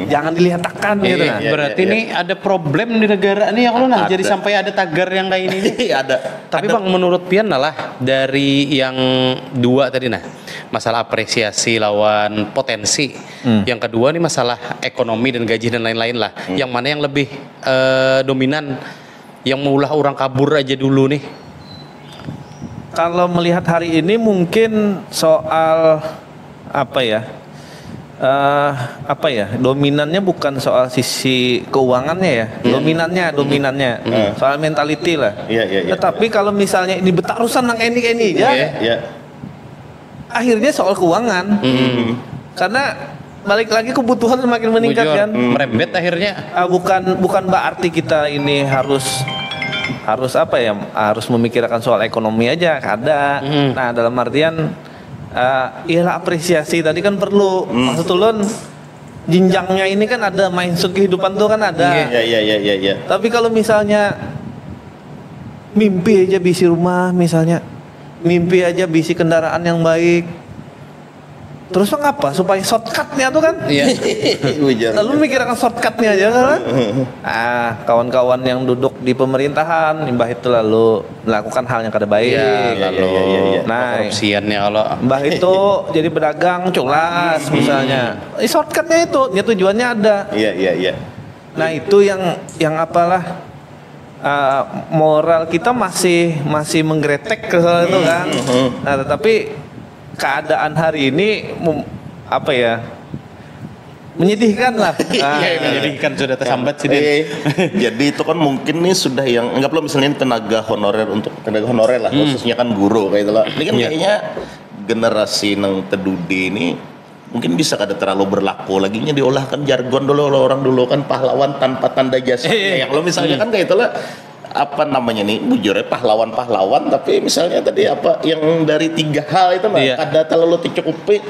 Jangan dilihatakan gitu Iya, nah. iya. Berarti ini ada problem di negara nih ya kalau nah. Ada. Jadi sampai ada tagar yang kayak ini nih. Iya ada. Tapi Ada. Bang, menurut pian lah, dari yang dua tadi nah, masalah apresiasi lawan potensi. Hmm. Yang kedua nih masalah ekonomi dan gaji dan lain-lain lah. Yang mana yang lebih eh, dominan, yang maulah orang kabur aja dulu nih? Kalau melihat hari ini mungkin soal apa ya? Eh, apa ya? Dominannya bukan soal sisi keuangannya ya. Dominannya, dominannya. Soal mentality lah. Iya, iya, iya. Tetapi kalau misalnya ini betarusan nang ini ini ya, Iya, iya. Akhirnya soal keuangan. Karena balik lagi kebutuhan semakin meningkat Bujur. Kan. Merembet akhirnya. Ah, bukan bukan berarti kita ini harus harus apa ya, harus memikirkan soal ekonomi aja kada. Nah, dalam artian uh, ialah apresiasi tadi kan perlu. Maksud ulun jenjangnya ini kan ada, mindset kehidupan tuh kan ada. Iya iya iya iya iya. Tapi kalau misalnya mimpi aja bisi rumah misalnya, mimpi aja bisi kendaraan yang baik, terus ngapa? Supaya shortcutnya tuh kan. Iya. Bujur. Lalu mikirkan shortcutnya aja kan. Ah, kawan-kawan yang duduk di pemerintahan, imbah itu lalu melakukan hal yang kada baik. Iya, Iya, lalu iya, iya, iya. Nah, korupsiannya kalau Mbah itu jadi pedagang culas misalnya. Eh, shortcutnya itu, dia tujuannya ada. Iya iya iya. Nah, itu yang yang apalah uh, moral kita masih masih menggretek ke soal itu kan. Nah, tetapi keadaan hari ini mem- apa ya? Menyedihkan lah. Ah. Iya, menyedihkan sudah tersambat sih, Din. Eh, jadi itu kan mungkin nih sudah yang anggaplah misalnya ini tenaga honorer, untuk tenaga honorer lah, khususnya kan guru kayak itu lah. Ini kan Iya. Kayaknya generasi nang tedudi ini mungkin bisa kada terlalu berlaku lagi nya, diolahkan jargon dulu. Kalau orang dulu kan pahlawan tanpa tanda jasa. Iya. Ya kalau misalnya kan kayak itulah apa namanya nih, bujurnya pahlawan-pahlawan, tapi misalnya tadi apa yang dari tiga hal itu mah Iya. kada terlalu tercukupi,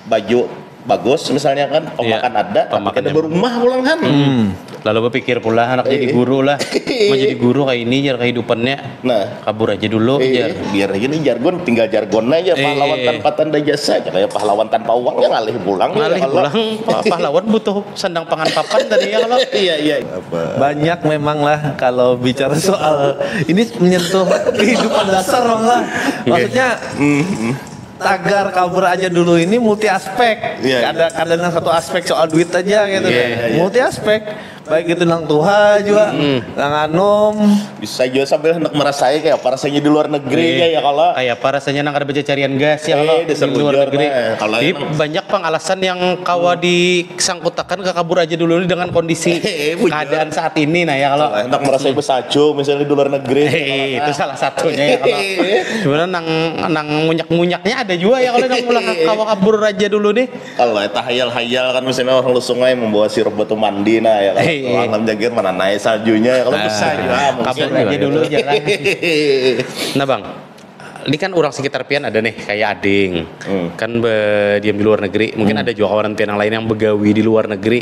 baju bagus misalnya kan, pemakan Iya. ada, tapi Pemakan kada ada. Berumah pulang kan. Hmm. Lalu berpikir pula anak jadi Iya. Guru lah, mau jadi guru kayak ini jar kehidupannya. Nah, Kabur aja dulu, iya, jar. Biar aja nih jargon, tinggal jargon aja, pahlawan Iya. Tanpa tanda jasa aja, kayak pahlawan tanpa uang ya ngalih pulang. Ngalih Ya, kalau- pulang, pa- pahlawan butuh sandang pangan papan tadi ya kalau. Iya iya. Apa? Banyak memang lah kalau bicara soal ini menyentuh kehidupan dasar, Bang, lah. Maksudnya tagar kabur aja dulu ini multi aspek. Iya. Ada ada yang satu aspek soal duit aja gitu. Iya, Kan. Iya, iya. Multi aspek. Baik itu nang tuha jua, nang anum. Bisa jua sambil hendak merasai kayak apa rasanya di luar negeri ya, ya kalau Kayak apa rasanya nang kada baca carian gas ya kalau Eh, dasar di luar bujur, negeri. Nah, kalau Jadi emang- banyak pang alasan yang kawa disangkutakan ke kabur aja dulu dengan kondisi Eh, bujur. keadaan saat ini nah ya kalau Kalau hendak merasai besacu misalnya di luar negeri. Eh, itu salah satunya ya kalau sebenarnya nang nang munyak-munyaknya ada juga ya kalau nang ulah kawa kabur aja dulu nih. Kalau eta hayal-hayal kan misalnya orang lu sungai membawa sirup batu mandi nah ya kalau Iya. alam jagir mana naik saljunya ya kalau bisa juga mungkin. Kabur aja dulu jalan. Nah bang, ini kan orang sekitar pian ada nih kayak ading, kan be- diam di luar negeri. Mungkin ada juga kawan pian yang lain yang begawi di luar negeri.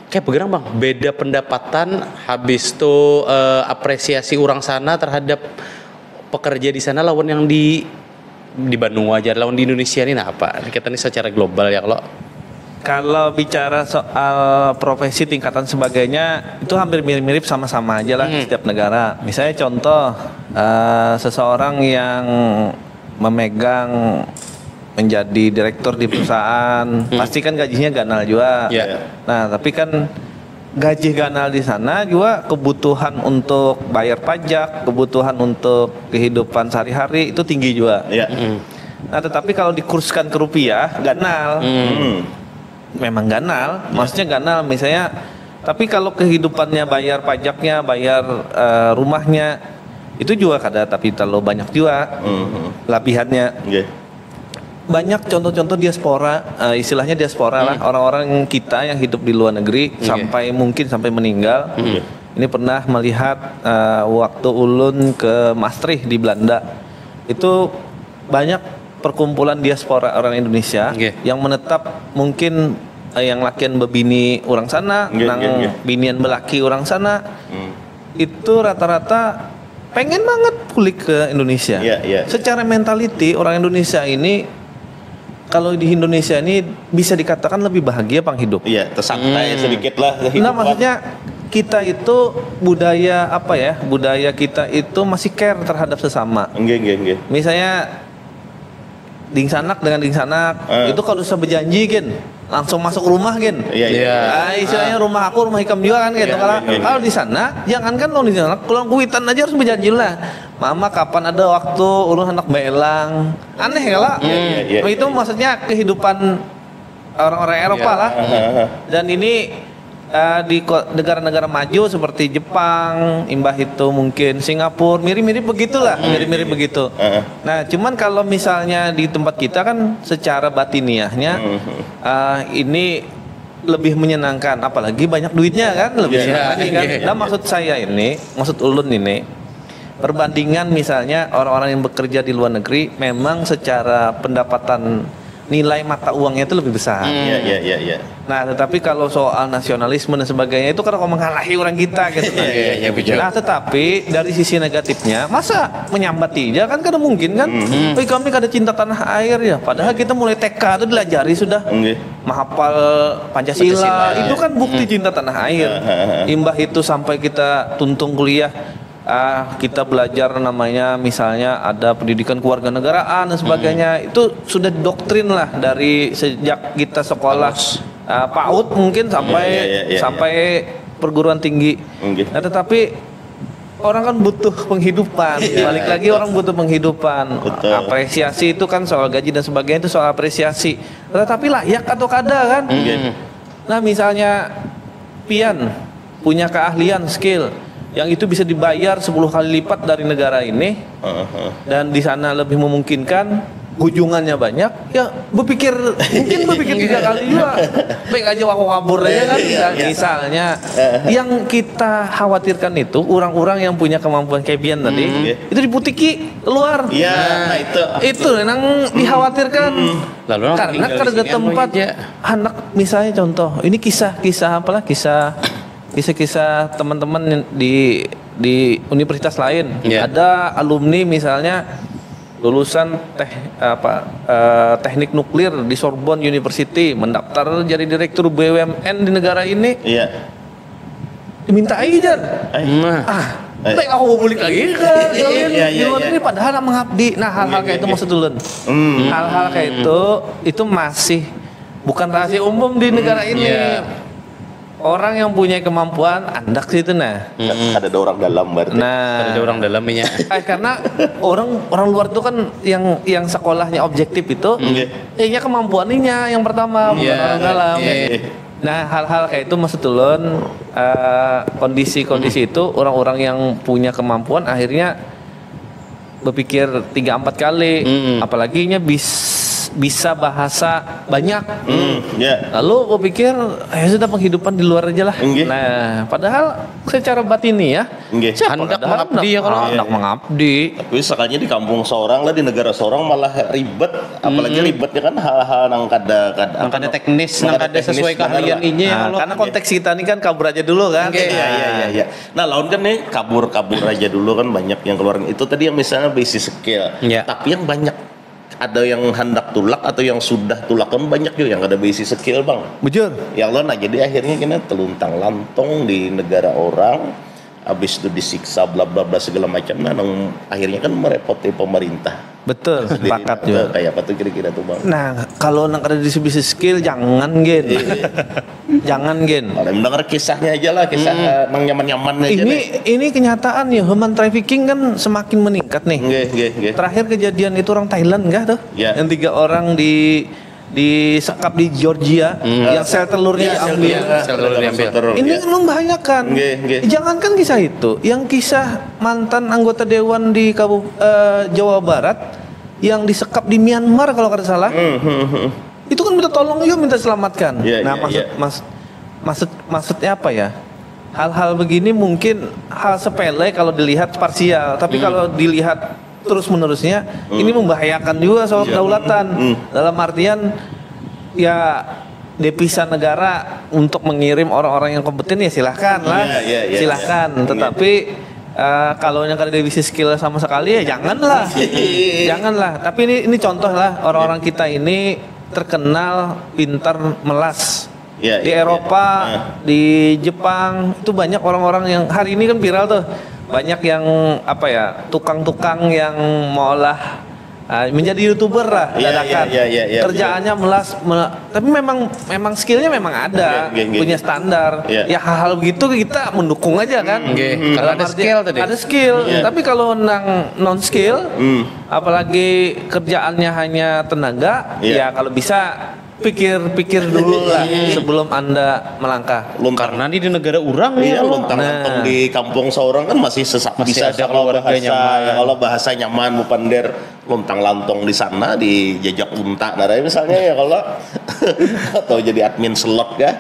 Kayak begerang bang, beda pendapatan, habis tuh eh, apresiasi orang sana terhadap pekerja di sana lawan yang di di Banua aja lawan di Indonesia ini nah apa kita nih secara global ya kalau Kalau bicara soal profesi tingkatan sebagainya itu hampir mirip-mirip sama-sama aja lah di setiap negara. Misalnya contoh eh, seseorang yang memegang menjadi direktur di perusahaan pasti kan gajinya ganal juga. Ya. Nah, tapi kan gaji ganal di sana juga kebutuhan untuk bayar pajak, kebutuhan untuk kehidupan sehari-hari itu tinggi juga. Ya. Nah, tetapi kalau dikursuskan ke rupiah, ganal. Memang ganal, maksudnya ganal misalnya tapi kalau kehidupannya bayar pajaknya, bayar eh, rumahnya itu juga kada tapi terlalu banyak juga labihannya. Nggih. Banyak contoh-contoh diaspora, eh, istilahnya diaspora lah, orang-orang kita yang hidup di luar negeri sampai mungkin sampai meninggal. Ini pernah melihat eh, waktu ulun ke Maastricht di Belanda. Itu banyak perkumpulan diaspora orang Indonesia Nggih. yang menetap mungkin eh, yang lakian bebini orang sana, Nggih, nang nggih, nggih. Binian belaki orang sana. Hmm. Itu rata-rata pengen banget pulik ke Indonesia. Iya, iya. Secara mentality orang Indonesia ini kalau di Indonesia ini bisa dikatakan lebih bahagia pang hidup. Iya, tersantai sedikit lah. Nah, maksudnya kita itu budaya apa ya? Budaya kita itu masih care terhadap sesama. Enggak, enggak, enggak. Misalnya dingsanak dengan dingsanak, Eh. itu kalau sudah berjanji gin, langsung masuk rumah gin. Iya, iya. Iya. Ah, istilahnya rumah aku, rumah ikam juga kan gitu. Iya, Kalau iya, iya. kalau di sana, jangankan kalau di sana, kalau kuitan aja harus berjanji lah. Mama kapan ada waktu ulun hendak belang. Aneh kalau. Iya, iya, iya. Itu maksudnya kehidupan orang-orang Eropa Iya. lah. Dan ini eh, di ko- negara-negara maju seperti Jepang, imbah itu mungkin Singapura, mirip-mirip begitulah, mirip-mirip begitu. Heeh. Nah, cuman kalau misalnya di tempat kita kan secara batiniahnya eh, ini lebih menyenangkan, apalagi banyak duitnya kan, lebih Iya. senang lagi kan. Nah, maksud saya ini, maksud ulun ini, perbandingan misalnya orang-orang yang bekerja di luar negeri memang secara pendapatan nilai mata uangnya itu lebih besar. Iya, iya, iya, iya. Nah, tetapi kalau soal nasionalisme dan sebagainya itu kan kok mengalahi orang kita gitu kan. Iya, iya, iya, betul. Nah, tetapi dari sisi negatifnya, masa menyambati aja kan kada mungkin kan? Wih, kami kada cinta tanah air ya. Padahal kita mulai T K itu dilajari sudah Nggih. menghafal Pancasila. Itu kan bukti cinta tanah air. Imbah itu sampai kita tuntung kuliah, ah, kita belajar namanya misalnya ada pendidikan kewarganegaraan dan sebagainya. Itu sudah doktrin lah dari sejak kita sekolah ah, PAUD mungkin sampai Iya, iya, iya, iya. sampai perguruan tinggi. Nggih. Nah, tetapi orang kan butuh penghidupan. Balik lagi orang butuh penghidupan. Betul. Apresiasi itu kan soal gaji dan sebagainya itu soal apresiasi. Tetapi layak atau kada kan? Nggih. Nah, misalnya pian punya keahlian, skill yang itu bisa dibayar sepuluh kali lipat dari negara ini Heeh. dan di sana lebih memungkinkan, hujungannya banyak, ya berpikir mungkin berpikir tiga kali juga. Baik aja aku kabur aja kan. Misal- misalnya yang kita khawatirkan itu orang-orang yang punya kemampuan kayak pian tadi itu diputiki keluar. Iya, nah itu. Itu yang dikhawatirkan. Lalu orang Karena tinggal di kada ada sini apa tempat aja? Anak misalnya contoh, ini kisah kisah apalah kisah kisah-kisah teman-teman di di universitas lain. Iya. Ada alumni misalnya lulusan teh apa eh, teknik nuklir di Sorbonne University mendaftar jadi direktur B U M N di negara ini Iya. diminta aja. Nah, Ah, baik aku mau balik lagi ke Iya, iya, di luar iya. Negeri padahal nak mengabdi. Nah, hal-hal kayak itu maksud ulun. Hal-hal kayak itu itu masih bukan rahasia umum di negara ini. Iya. Orang yang punya kemampuan andak sih itu nah. Kada ada orang dalam berarti. Nah, Ada orang dalamnya. Eh, karena orang orang luar tuh kan yang yang sekolahnya objektif itu, Nggih. kayaknya kemampuannya yang pertama bukan Iya, orang dalam. iya, iya. Nah, hal-hal kayak itu maksud ulun eh, kondisi-kondisi itu orang-orang yang punya kemampuan akhirnya berpikir tiga empat kali, Mm-mm. apalagi nya bis, bisa bahasa banyak. Hmm, ya. Lalu berpikir, ya sudah penghidupan di luar aja lah. Nggih. Nah, padahal secara batin ya, Nggih. siapa Hendak kada mengabdi ya, kalau hendak mengabdi. Tapi sekalinya di kampung seorang lah, di negara seorang malah ribet, apalagi ribetnya kan hal-hal nang kada kada Nang kada teknis, nang kada sesuai keahlian inya ya, Nah, kalau karena konteks kita ini kan kabur aja dulu kan. Oke. Iya, iya, iya, iya. Nah, lawan kan nih kabur-kabur aja dulu kan banyak yang keluar. Itu tadi yang misalnya basic skill. Iya. Tapi yang banyak ada yang hendak tulak atau yang sudah tulak kan banyak juga yang kada basic skill, Bang. Bujur. Ya Allah, nah jadi akhirnya kena teluntang lantong di negara orang, habis itu disiksa bla bla bla segala macam, nah nang akhirnya kan merepoti pemerintah. Betul, Jadi, sepakat eh, juga. Kayak apa tuh kira-kira tuh, Bang? Nah, kalau nang kada basic skill jangan gen. Jangan gen. Kalau mendengar kisahnya aja lah, kisah eh, nang nyaman-nyaman aja Ini deh. ini kenyataan ya, human trafficking kan semakin meningkat nih. Nggih, nggih, nggih. Terakhir kejadian itu orang Thailand kah tuh? Ya. Yang tiga orang di disekap di Georgia, yang sel telurnya Ya, sel diambil. telurnya. Sel telur diambil. Sel telur, Ini ya. kan membahayakan. Nggih, nggih. Jangankan kisah itu, yang kisah mantan anggota dewan di Kabu- eh, Jawa Barat yang disekap di Myanmar kalau kada salah. Hmm, hmm, hmm. Itu kan minta tolong juga minta selamatkan. Iya, Nah, iya, maksud iya. mas maksud maksudnya apa ya? Hal-hal begini mungkin hal sepele kalau dilihat parsial, tapi kalau dilihat terus menerusnya ini membahayakan juga soal kedaulatan. Dalam artian ya devisa negara untuk mengirim orang-orang yang kompeten ya silahkan lah, Iya, iya, iya, silahkan. Tetapi eh, kalau yang kada devisa skill sama sekali ya janganlah, janganlah. Tapi ini ini contoh lah orang-orang kita ini terkenal pintar melas. Iya, Di iya, Eropa, iya. Di Jepang itu banyak orang-orang yang hari ini kan viral tuh, banyak yang apa ya tukang-tukang yang maulah ah, menjadi youtuber lah Iya, dadakan. Iya, iya, iya, iya, Kerjaannya melas, me- tapi memang memang skillnya memang ada, Nggih, nggih, nggih. Punya standar. Iya. Ya hal-hal begitu kita mendukung aja kan. Nggih, Dalam karena ada arti skill tadi. Ada skill. Iya. Tapi kalau nang non skill, Hmm. apalagi kerjaannya hanya tenaga, Iya. ya kalau bisa pikir-pikir dulu lah sebelum anda melangkah. Luntang Karena ini di negara orang Iya, ya. luntang-lantong Nah. Di kampung seorang kan masih sesak Masih bisa ada kalau keluarga bahasa nyaman. Ya, kalau bahasa nyaman bupander luntang-lantong di sana di jejak unta nah misalnya ya kalau atau jadi admin slot ya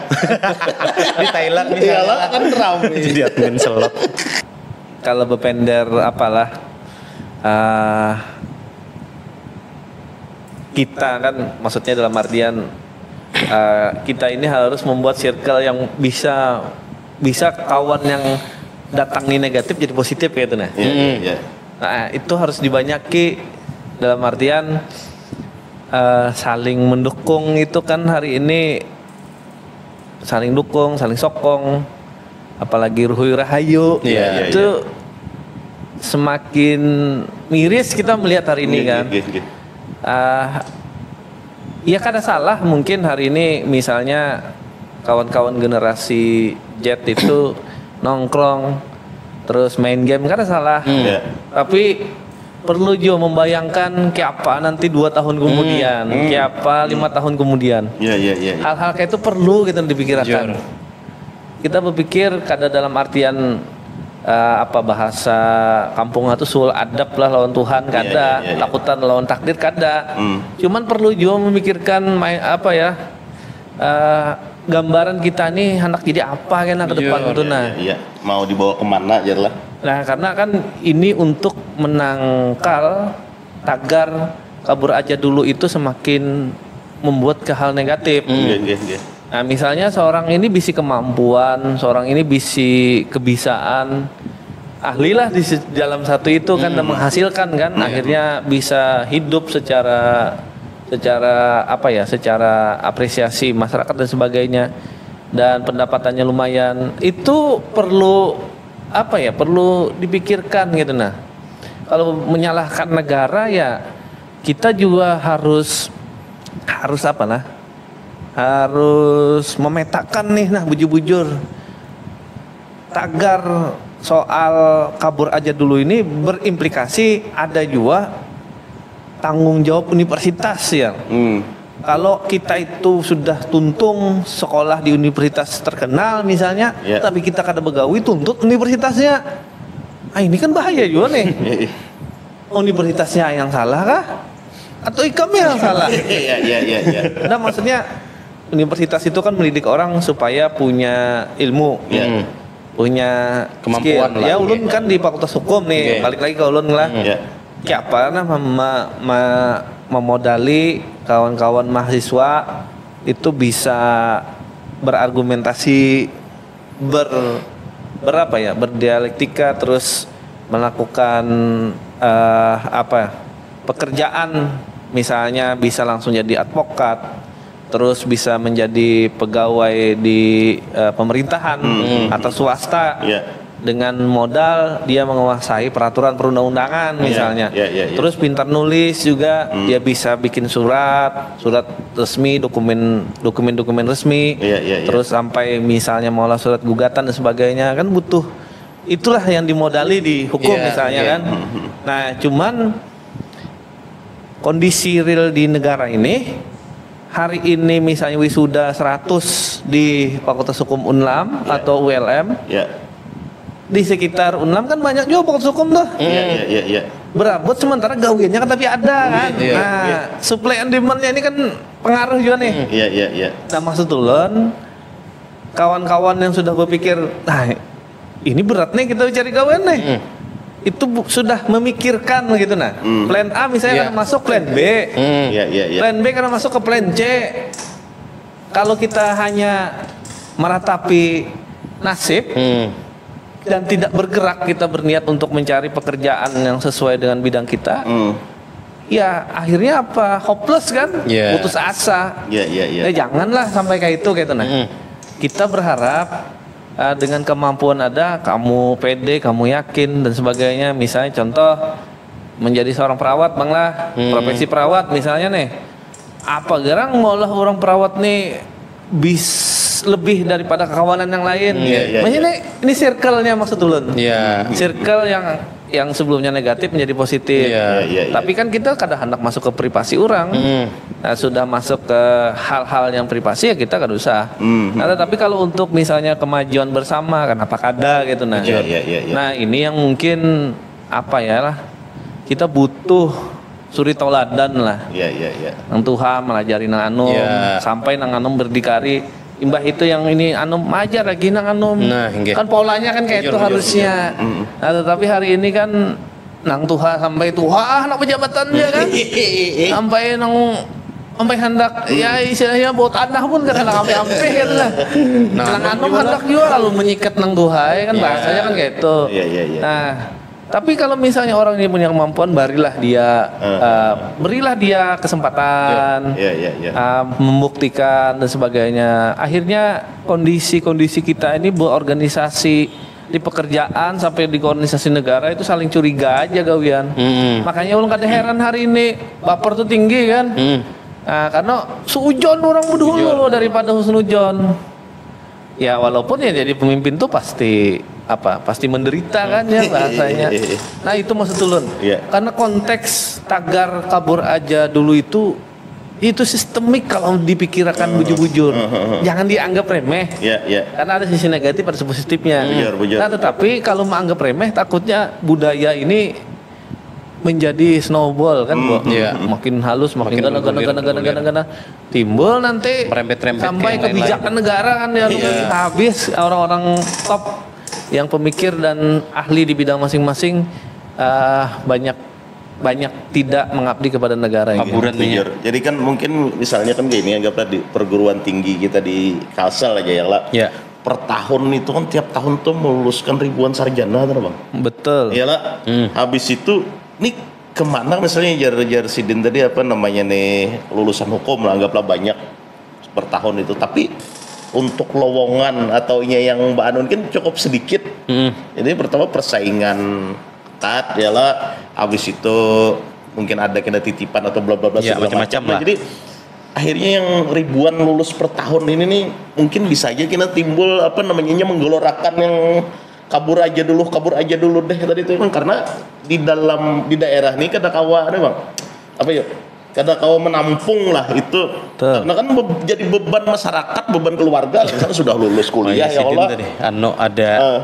Di Thailand ya misalnya. Lah, kan ramai Jadi admin slot. Kalau berpender apalah ah, kita kan maksudnya dalam artian ah, kita ini harus membuat circle yang bisa bisa kawan yang datang ini negatif jadi positif gitu nah. Iya, iya, iya. Nah, itu harus dibanyaki dalam artian eh, saling mendukung itu kan hari ini saling dukung, saling sokong, apalagi ruhui rahayu. Iya, iya, Itu semakin miris kita melihat hari ini Nggih, kan. nggih, nggih. Ah, ya kada salah mungkin hari ini misalnya kawan-kawan generasi Z itu nongkrong terus main game kada salah. Iya. Tapi perlu juga membayangkan kayak apa nanti dua tahun kemudian, kayak apa lima tahun kemudian. Iya, iya, iya. iya. Hal-hal kayak itu perlu kita dipikirkan. Jujur. Kita berpikir kada dalam artian eh, apa bahasa kampung itu suul adab lah lawan Tuhan kada, iya, iya, iya. Takutan lawan takdir kada. Hmm. Cuman perlu juga memikirkan main apa ya eh, gambaran kita nih hendak jadi apa kena ke depan Iya, itu Iya, nah. iya, iya. Mau dibawa kemana aja lah. Nah, karena kan ini untuk menangkal tagar kabur aja dulu itu semakin membuat ke hal negatif. Iya, iya, iya. Nah, misalnya seorang ini bisi kemampuan, seorang ini bisi kebisaan, ahli lah di se- dalam satu itu kan dan menghasilkan kan, akhirnya bisa hidup secara secara apa ya, secara apresiasi masyarakat dan sebagainya dan pendapatannya lumayan. Itu perlu apa ya? Perlu dipikirkan gitu nah. Kalau menyalahkan negara ya kita juga harus harus apa nah? harus memetakan nih, nah, bujur-bujur. Tagar soal kabur aja dulu ini berimplikasi ada juga tanggung jawab universitas ya. Hmm. Kalau kita itu sudah tuntung sekolah di universitas terkenal misalnya, ya, tapi kita kada begawi, tuntut universitasnya. Ah, ini kan bahaya juga nih. Universitasnya yang salah kah? Atau ikam yang salah? Iya, iya, iya, iya. Nah, maksudnya universitas itu kan mendidik orang supaya punya ilmu, ya, punya kemampuan skill. Ya, ulun kan di Fakultas Hukum nih, balik lagi ke ulun lah. Ya. Kayak apa nah mem- me- memodali kawan-kawan mahasiswa itu bisa berargumentasi ber berapa ya, berdialektika, terus melakukan eh, apa, pekerjaan, misalnya bisa langsung jadi advokat, terus bisa menjadi pegawai di eh, pemerintahan atau swasta. Ya. Dengan modal dia menguasai peraturan perundang-undangan misalnya. Ya, ya, ya. Terus pintar nulis juga, dia bisa bikin surat, surat resmi, dokumen dokumen-dokumen resmi. Ya, ya, ya. Terus sampai misalnya mau surat gugatan dan sebagainya, kan butuh, itulah yang dimodali di hukum. Ya, misalnya ya. Kan. Hmm, hmm. Nah, cuman kondisi real di negara ini, hari ini misalnya wisuda seratus di Fakultas Hukum Unlam, ya, atau U L M, ya, di sekitar Unlam kan banyak juga Fakultas Hukum tuh. Iya, iya, iya, iya. Berabut sementara gawiannya kan tapi ada kan. Iya, iya. Nah, supply and demand-nya ini kan pengaruh juga nih. Iya, iya, iya. Nah, maksud ulun, kawan-kawan yang sudah berpikir, nah, ini berat nih kita cari gawean nih. Hmm. Itu bu- sudah memikirkan gitu nah. Hmm. Plan A misalnya, iya, kada masuk, plan B. Hmm. Iya, iya, iya. Plan B kada masuk, ke plan C. Kalau kita hanya meratapi nasib, hmm, dan tidak bergerak, kita berniat untuk mencari pekerjaan yang sesuai dengan bidang kita, hmm, ya akhirnya apa? Hopeless kan? Iya. Putus asa. Iya, iya, iya. Ya, janganlah sampai kayak itu gitu nah. Hmm. Kita berharap uh, dengan kemampuan ada, kamu pede, kamu yakin dan sebagainya. Misalnya contoh, menjadi seorang perawat, Bang lah. Hmm. Profesi perawat misalnya nih. Apa gerang maulah orang perawat nih bis lebih daripada kawanan yang lain. Hmm, iya, iya, iya. Maksudnya ini circle-nya maksud ulun. Iya. Circle yang yang sebelumnya negatif menjadi positif. Iya. Iya, iya, iya. Tapi kan kita kada hendak masuk ke privasi orang. Hmm. Nah, sudah masuk ke hal-hal yang privasi ya kita kada usah. Hmm. Nah, tetapi kalau untuk misalnya kemajuan bersama, kenapa kada gitu nah. Iya, iya, iya, iya. Nah, ini yang mungkin apa ya lah, kita butuh suri tauladan lah. Iya, iya, iya. Nang tuha melajari nang anum, iya, sampai nang anum berdikari. Imbah itu yang ini anum majar lagi nang anum. Nah, inggih. Kan polanya kan kayak itu harusnya. Bujur, bujur. Mm-mm. Nah, tetapi hari ini kan nang tuha sampai tuha ah, anak pejabatannya kan. Sampai nang sampai hendak ya istilahnya bawa tanah pun kada hendak ampe-ampe gitu lah. Nah, nang anum hendak juga lalu menyikat nang tuha ya kan, iya, bahasanya kan kayak itu. Iya, iya, iya. Nah, tapi kalau misalnya orang ini punya kemampuan, barilah dia, eh, berilah dia kesempatan, iya, iya, iya, eh, membuktikan dan sebagainya. Akhirnya kondisi-kondisi kita ini berorganisasi di pekerjaan sampai di organisasi negara itu saling curiga aja gawian. Mm-mm. Makanya ulun kada heran hari ini baper tuh tinggi kan. Mm. Nah, karena suujon orang bedahulu daripada husnujon. Ya, walaupun ya jadi pemimpin tuh pasti apa? Pasti menderita kan ya bahasanya. Nah, itu maksud ulun. Iya. Karena konteks tagar kabur aja dulu itu itu sistemik kalau dipikirkan bujur-bujur. Heeh, heeh. Jangan dianggap remeh. Iya, iya. Karena ada sisi negatif, ada sisi positifnya. Bujur, bujur. Nah, tetapi kalau menganggap remeh, takutnya budaya ini menjadi snowball kan, Bu? Iya. Makin halus, makin gana, gana, gana, gana, gana, gana. Timbul nanti merembet-rembet sampai kebijakan negara kan ya, habis orang-orang top yang pemikir dan ahli di bidang masing-masing, eh, banyak banyak tidak mengabdi kepada negara ini. Kaburan nih. Bujur. Jadi kan mungkin misalnya kan gini, anggaplah di perguruan tinggi kita di Kalsel aja ya lah. Ya. Per tahun itu kan tiap tahun tuh meluluskan ribuan sarjana tuh, Bang. Betul. Iya lah. Hmm. Habis itu nih kemana misalnya jar-jar sidin tadi apa namanya nih lulusan hukum lah, anggaplah banyak per tahun itu. Tapi untuk lowongan atau nya yang Mbak Anun kan cukup sedikit. Hmm. Jadi pertama persaingan ketat ya lah, habis itu mungkin ada kena titipan atau bla bla bla ya, segala macam lah. Jadi Akhirnya yang ribuan lulus per tahun ini nih, mungkin bisa aja kita timbul, apa namanya, menggelorakan yang kabur aja dulu, kabur aja dulu deh tadi itu, emang karena di dalam, di daerah nih kada kawa nih, Bang, apa ya, kada kawa menampung lah itu. Betul. Karena kan be- jadi beban masyarakat, beban keluarga lah, misalnya sudah lulus kuliah, ya Allah. Tadi anu ada uh,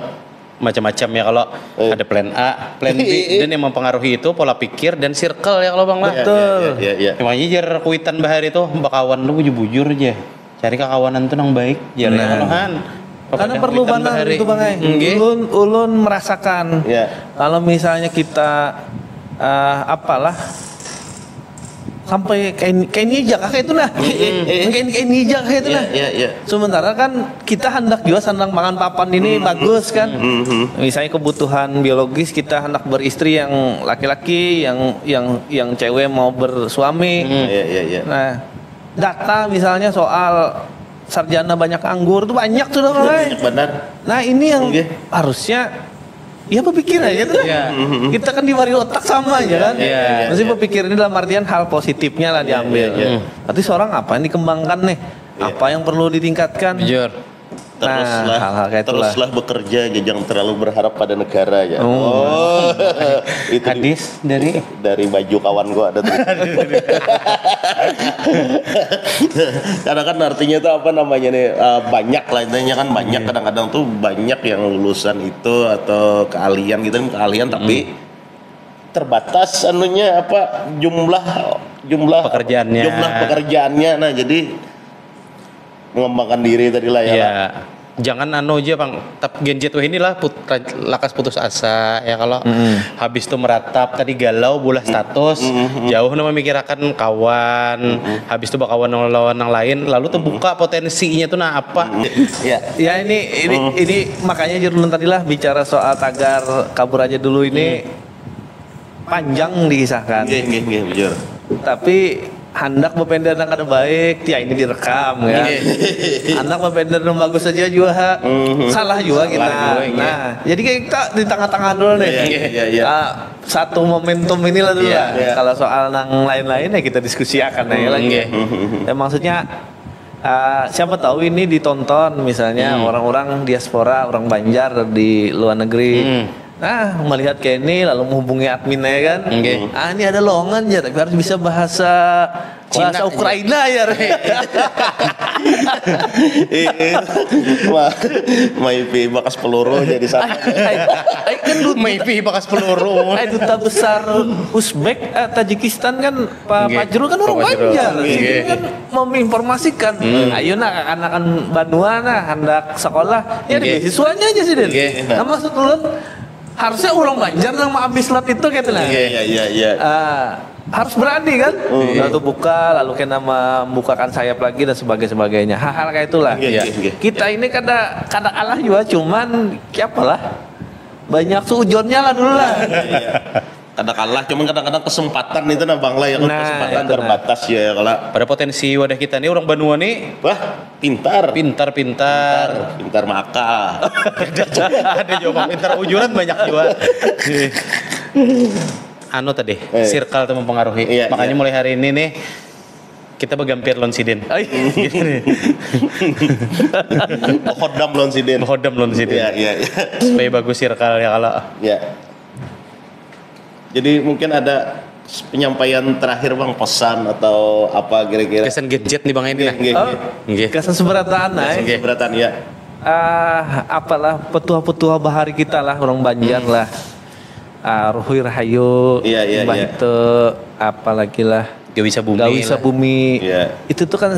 macam-macam ya kalau eh. Ada plan A, plan B, dan yang mempengaruhi itu pola pikir dan circle ya kalau, Bang, lah. Betul. Ya, ya, ya, ya. Emangnya jar kuitan bahari tuh bakawan lu bujur-bujur aja. Cari kakawanan tuh nang baik, jar ya kalau, Han. Karena perlu banget itu, Bang, eh. Ulun, ulun merasakan ya. Kalau misalnya kita uh, apalah sampai kayak kayak ini aja kayak itu nah kayak kayak ini aja kayak itu nah yeah, yeah, yeah. Sementara kan kita hendak juga sandang pangan papan ini mm-hmm. Bagus kan mm-hmm. Misalnya kebutuhan biologis kita hendak beristri yang laki-laki yang yang yang cewek mau bersuami mm-hmm. Yeah, yeah, yeah. Nah data misalnya soal sarjana banyak anggur tuh banyak sudah mulai banyak benar. Nah ini yang okay. Harusnya ya berpikir aja tuh. Ya. Kita kan diwari otak sama aja kan. Ya, ya, ya, Mesti ya. Berpikir ini dalam artian hal positifnya lah diambil. Ya, ya, ya. Berarti seorang apa yang dikembangkan nih? Ya. Apa yang perlu ditingkatkan? Jujur. Teruslah, nah, hal-hal kayak teruslah bekerja aja, jangan terlalu berharap pada negara ya. Oh, oh. Itu hadis di, dari dari baju kawan gua ada tuh. Karena kan artinya itu apa namanya nih uh, banyak lah intinya kan banyak yeah. Kadang-kadang tuh banyak yang lulusan itu atau keahlian gitu kan keahlian tapi hmm. Terbatas anunya apa jumlah jumlah pekerjaannya jumlah pekerjaannya nah jadi mengembangkan diri tadi lah ya. Yeah. Jangan anu aja bang, tap genjet weh inilah put, lakas putus asa ya kalau mm. Habis itu meratap tadi galau bulah status mm. Jauh nama mikirakan kawan mm. Habis itu bakawan lawan yang lain lalu tuh mm. Buka potensinya tuh nah apa mm. Ya. Ya ini ini mm. Ini makanya jurulun tadi lah bicara soal tagar kabur aja dulu ini mm. Panjang dikisahkan. Nggih, nggih, nggih, bujur. Tapi handak bepender nang kada baik, ya ini direkam ya. Handak bepender nang bagus saja juga ha. Mm-hmm. Salah juga salah kita. Juga, nah, jadi kita di tengah-tengah dulu nih. Iya, iya, iya. Uh, satu momentum inilah dulu iya, lah. Iya. Kalau soal nang lain-lain ya kita diskusikan aja lagi. Mm-hmm. Ya, maksudnya Uh, siapa tahu ini ditonton misalnya hmm. Orang-orang diaspora, orang Banjar di luar negeri. Hmm. Nah, melihat kayak ini lalu menghubungi admin ya kan. Okay. Ah, ini ada lowongan ya, tapi harus bisa bahasa Cina, bahasa Ukraina ya. Maipi bakas peluru jadi sana. Kan Maipi bakas peluru. Duta besar Uzbek, eh, Tajikistan kan Pak Fajrul kan orang Banjar. Kan meminformasikan hmm. Ayo nah kakanakan banua nah hendak sekolah ya okay. Ada beasiswanya aja sih okay. Nah maksud ulun harusnya orang Banjar yang mau ambil slot itu gitu nah okay, iya, iya, iya. Uh, harus berani kan hmm. Lalu buka lalu kena membukakan sayap lagi dan sebagainya sebagainya hal-hal kayak itulah okay, okay. Kita ini kada kada kalah juga cuman siapa lah banyak suujonnya lah dulu lah iya. Kada kalah, cuman kadang-kadang kesempatan itu nah bang lah ya kan nah, kesempatan terbatas nah. Ya kalau. Pada potensi wadah kita nih orang banua nih. Wah pintar. Pintar pintar. Pintar, pintar maka. Ada juga pintar ujuran banyak juga. Anu tadi, eh. Circle itu mempengaruhi. Iya, makanya iya. Mulai hari ini nih kita bergampir lawan sidin. Hodam lawan sidin. Hodam lawan sidin. Iya, iya, iya. Supaya bagus circle ya kalau. Iya. Jadi mungkin ada penyampaian terakhir bang pesan atau apa kira-kira kesan gadget nih bang ini okay, okay, oh, okay. Kesan seberataan nah kesan seberataan ya ah apalah petua-petua bahari kita lah orang Banjar hmm. Lah ah, ruhui rahayu iya, iya, iya. Itu apalagi lah Gawisa bumi. Gawisa bumi. Yeah. Itu tuh kan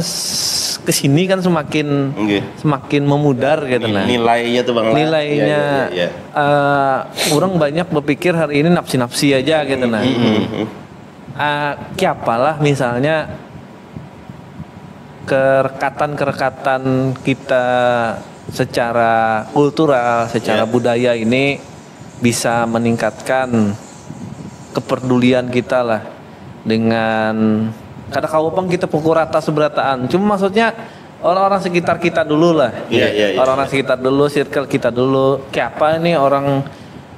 kesini kan semakin okay. Semakin memudar gitu nah. Nilainya tuh bang. Nilainya yeah, yeah, yeah. Uh, orang banyak berpikir hari ini nafsi-nafsi aja gitu nah. Mm -hmm. Uh, kiapalah misalnya kerekatan-kerekatan kita secara kultural, secara yeah. Budaya ini bisa meningkatkan kepedulian kita lah dengan kada kawa pang kita pukul rata seberataan cuma maksudnya orang-orang sekitar kita dulu lah yeah, yeah, yeah. Orang-orang sekitar dulu circle kita dulu kayak apa nih orang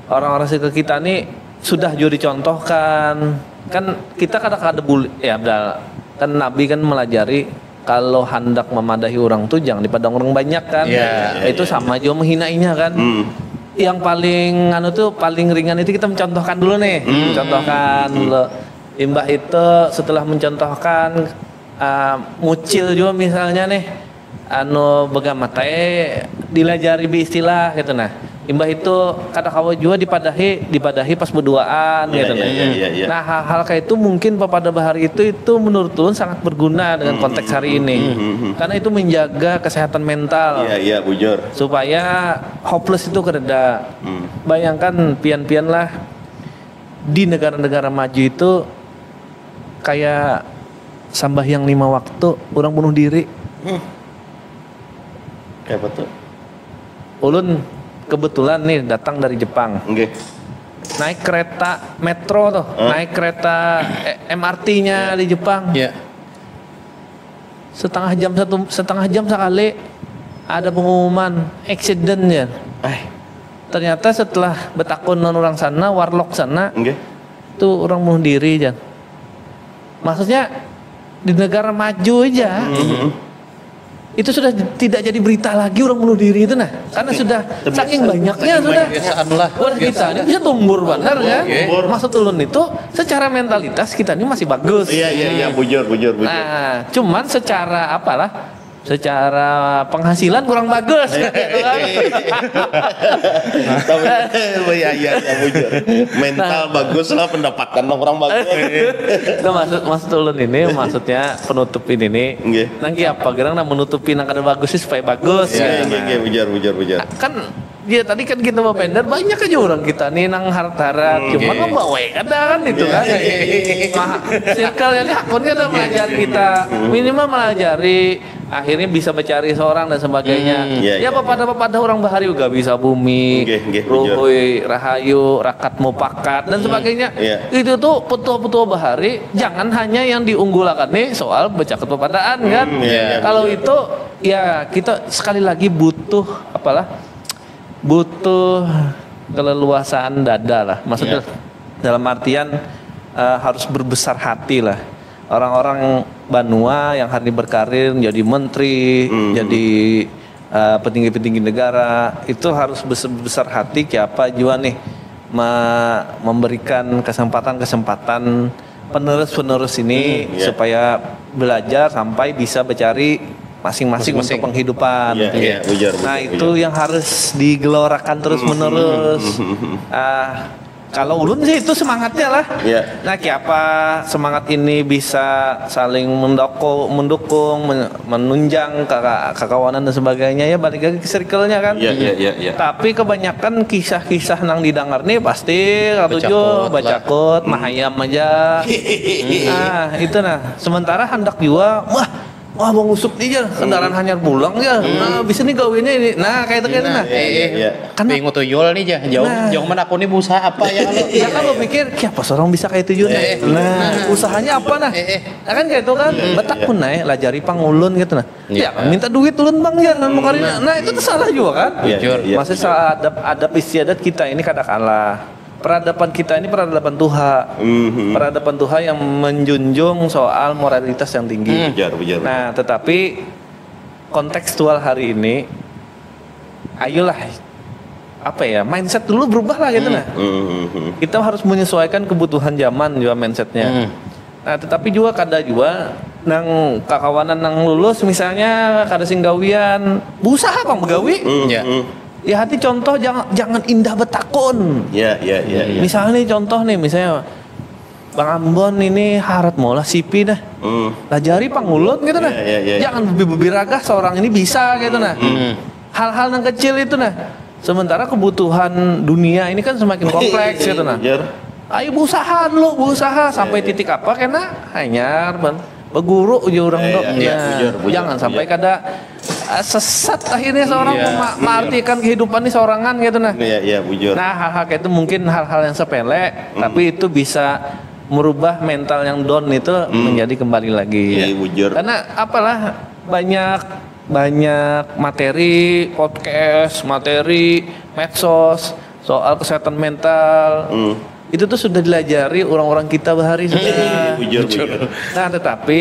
orang-orang circle kita nih sudah juga dicontohkan kan kita kada kada bully ya udah Kan Nabi kan melajari kalau handak memadahi orang tuh jangan dipandang orang banyak kan. Ya, ya, itu ya, sama ya. Juga menghinainya kan. Hmm. Yang paling anu tuh paling ringan itu kita mencontohkan dulu nih. Hmm. Mencontohkan hmm. Dulu. Imbah itu setelah mencontohkan uh, mucil juga misalnya nih anu begamatai dilajari bi istilah gitu nah. Imbah itu kada kawa jua dipadahi, dipadahi pas beduaan ya, gitu ya, nah. Ya, ya, ya. Nah, hal-hal kayak itu mungkin pada bahari itu itu menurut ulun sangat berguna dengan hmm, konteks hari hmm, ini. Hmm, hmm, hmm. Karena itu menjaga kesehatan mental. Iya, iya, bujur. Supaya hopeless itu kada. Hmm. Bayangkan pian-pian lah di negara-negara maju itu kayak sambahyang lima waktu orang bunuh diri. Hmm. Kayak apa tuh? Ulun kebetulan nih datang dari Jepang. Oke. Naik kereta metro tuh, huh? Naik kereta eh, M R T-nya ya. Di Jepang. Ya. Setengah jam satu setengah jam sekali ada pengumuman accident ya. Eh. Ternyata setelah betakun orang sana, warlock sana, okay. Tuh orang bunuh diri jan. Maksudnya di negara maju aja. Mm-hmm. Itu sudah tidak jadi berita lagi orang bunuh diri itu nah karena sudah saking banyaknya sudah. Wah kita ini bisa tumbur benar ya. Maksud ulun itu secara mentalitas kita ini masih bagus. Iya iya iya bujur bujur bujur. Nah, cuman secara apalah secara penghasilan kurang bagus gitu kan. Tapi ya ya ya bujur. Mental nah. Bagus lah pendapatan orang bagus. Nah, maksud maksud ulun ini maksudnya penutup ini nih. Nggih. Nang ki apa gerang nang menutupi nang kada bagus sih supaya bagus. Iya, iya, iya, bujur, bujur, bujur. Kan ya tadi kan kita mau pender banyak aja orang kita nih nang harat-harat hmm, cuman okay. Membawa ada kan itu yeah, kan yeah, yeah. Nah, circle ini akunnya udah melajari kita minimal melajari akhirnya bisa mencari seorang dan sebagainya hmm, yeah, ya yeah, apa pada yeah. Pada orang bahari juga bisa bumi okay, okay, ruhui rahayu rakat mupakat dan hmm, sebagainya yeah. Itu tuh petua-petua bahari jangan hanya yang diunggulakan nih soal baca kepepataan kan hmm, yeah, yeah, kalau yeah. Itu ya kita sekali lagi butuh apalah butuh keleluasaan dada lah. Maksudnya yeah. Dalam artian uh, harus berbesar hati lah. Orang-orang banua yang hari ini berkarir jadi menteri, mm-hmm. Jadi uh, petinggi-petinggi negara itu harus besar hati siapa juga nih me- memberikan kesempatan-kesempatan penerus-penerus ini hmm, yeah. Supaya belajar sampai bisa mencari masing-masing untuk penghidupan. Iya, iya, ujar, nah, ujar, itu ujar. Yang harus digelorakan terus-menerus. Hmm, hmm, hmm, hmm. Ah, kalau ulun sih itu semangatnya lah. Iya. Nah, siapa semangat ini bisa saling mendoko, mendukung, menunjang kakawanan dan sebagainya ya balik lagi ke circle-nya kan. Iya, iya, iya, iya. Tapi kebanyakan kisah-kisah nang didengar nih pasti katuju bacakut, mahayam aja. Nah, itu nah. Sementara handak jua wah Wah, mau ngusuk nih ya, kendaraan hmm. Hanyar pulang ya. Hmm. Nah, bisa nih gawinya ini. Nah, kayak itu kayak nah, nah. Eh, eh. Karena pengen tuyul nih ya, jauh nah. Jauh mana aku nih berusaha apa ya kalau. Ya kan lo pikir siapa seorang bisa kayak itu juga. Eh, nah, nah, usahanya apa nah? Eh, eh. Nah, kan kayak itu kan. Hmm. Betak pun naik lah jari pangulun gitu nah. Ya, ya minta duit ulun bang ya kan nah, nah itu tuh salah juga kan. Iya, iya. Masih salah adab adab istiadat kita ini katakanlah peradaban kita ini peradaban tuha. Mm-hmm. Peradaban tuha yang menjunjung soal moralitas yang tinggi. Mm. Bejar, bejar, nah, bejar. Tetapi kontekstual hari ini, ayolah apa ya mindset dulu berubah lah gitu mm. Nah. Mm-hmm. Kita harus menyesuaikan kebutuhan zaman juga mindsetnya. Mm. Nah, tetapi juga kada juga nang kakawanan nang lulus misalnya kada singgawian berusaha bang begawi. Mm. Ya. Mm. Ya hati contoh jangan jangan indah betakun. Ya ya ya. Ya. Misalnya contoh nih misalnya Bang Ambon ini harat maulah sipi dah. Hmm. Lajari pangulun gitu nah. Ya, ya, ya, jangan bebiragah seorang ini bisa gitu nah. Hmm. Hal-hal yang kecil itu nah. Sementara kebutuhan dunia ini kan semakin kompleks gitu nah. Ayo berusaha dulu, berusaha sampai ya, ya. Titik apa kena hanyar bang. Beguru aja orang eh, dok. Ya, nah, bujur, bujur, jangan bujur. Sampai kada uh, sesat akhirnya seorang iya, ma- mengartikan kehidupan ini seorangan gitu nah. Iya, iya, bujur. Nah, hal-hal kayak itu mungkin hal-hal yang sepele, hmm. Tapi itu bisa merubah mental yang down itu hmm. Menjadi kembali lagi. Iya, bujur. Karena apalah banyak banyak materi podcast, materi medsos soal kesehatan mental. Hmm. Itu tuh sudah dilajari orang-orang kita bahari sudah. Bujur, bujur. Nah, tetapi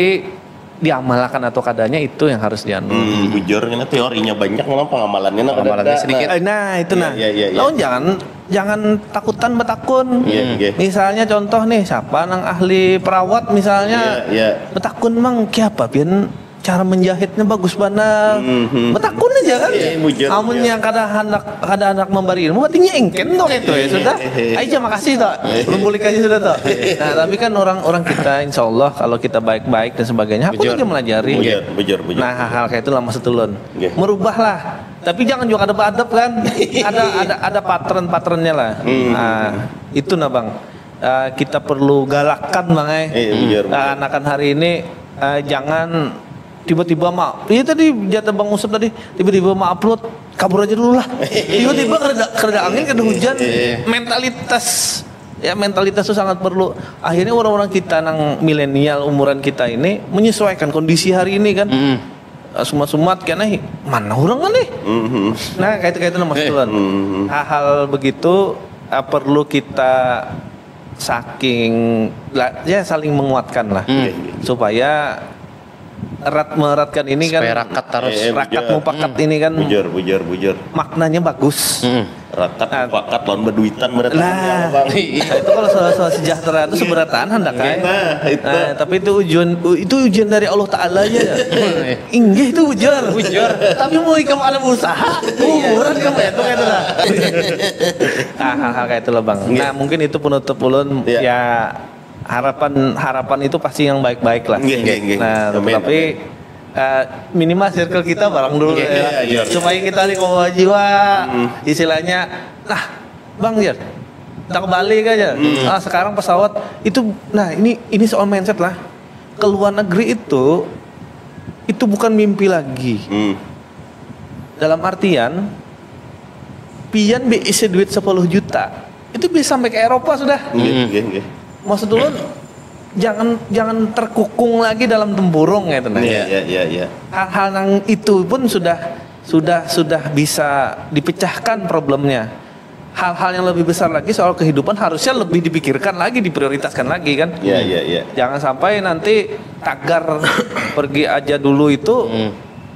diamalkan atau kadanya itu yang harus dianu. Hmm, bujur, ini teorinya banyak, memang pengamalannya nah, Pengamalannya ada, sedikit. nah. Eh, nah, itu nah. Iya, iya, iya. Lawan jangan jangan takutan betakun. Iya, iya. Misalnya contoh nih, siapa nang ahli perawat misalnya. Iya, iya. Betakun mang, kiapa pian cara menjahitnya bagus banar. Mhm. Betakun aja kan. Iya, bujur, Amun bujur. Yang kada hendak kada hendak memberi ilmu, berarti nyengken tuh itu ya sudah. Iya. Aja makasih tuh. Belum bulik aja sudah tuh. Nah, tapi kan orang-orang kita insya Allah kalau kita baik-baik dan sebagainya, aku Bujur. Aja melajari. Bujur, bujur, bujur. Nah, hal-hal kayak itu lah maksud ulun. Nggih. Merubah lah. Tapi jangan juga ada beadab kan. Ada ada ada patron-patronnya lah. Nah, itu nah Bang. Eh, kita perlu galakan Bang eh. Eh, bujur, bujur. Nah, anakan hari ini eh, jangan tiba-tiba ma iya tadi jatah Bang Usep tadi tiba-tiba ma upload kabur aja dulu lah tiba-tiba kereda kereda angin kereda hujan mentalitas ya mentalitas itu sangat perlu akhirnya orang-orang kita nang milenial umuran kita ini menyesuaikan kondisi hari ini kan Eh, sumat-sumat kena hi- mana orang kan nih Mhm. nah kayak itu kayak itu nama Tuhan hal-hal begitu eh, perlu kita saking la- ya saling menguatkan lah supaya erat meratkan ini kan Supaya rakat terus. Eh, rakat bujur. Mupakat ini kan Bujur, bujur, bujur. Maknanya bagus Mm. Rakat Ah. Mupakat lawan berduitan berarti Lah. ya, Bang. Nah, itu kalau soal, soal sejahtera itu seberataan hendak kan. Nah, itu. Nah, tapi itu ujian u- itu ujian dari Allah Taala aja. Inggih itu ujian. Ujian. Tapi mau ikam ada berusaha, kuburan kamu itu kayak itu lah. Nah, hal-hal kayak itu lah bang. Nah, mungkin itu penutup ulun Iya. Ya harapan harapan itu pasti yang baik-baik lah. Nggih, nggih, nggih. Nah, Amin, tapi amin. eh, minimal circle kita bareng dulu Iya, ya. iya, iya. Supaya kita nih bawa jiwa istilahnya nah bang ya tak kebalik aja. Ah sekarang pesawat itu nah ini ini soal mindset lah. Ke luar negeri itu itu bukan mimpi lagi. Hmm. Dalam artian pian B I C duit sepuluh juta itu bisa sampai ke Eropa sudah. Nggih, nggih, nggih. Maksud ulun jangan jangan terkukung lagi dalam tempurung gitu nah. Iya, iya, iya, iya. Hal-hal yang itu pun sudah sudah sudah bisa dipecahkan problemnya. Hal-hal yang lebih besar lagi soal kehidupan harusnya lebih dipikirkan lagi, diprioritaskan lagi kan. Iya, iya, iya. Jangan sampai nanti tagar pergi aja dulu itu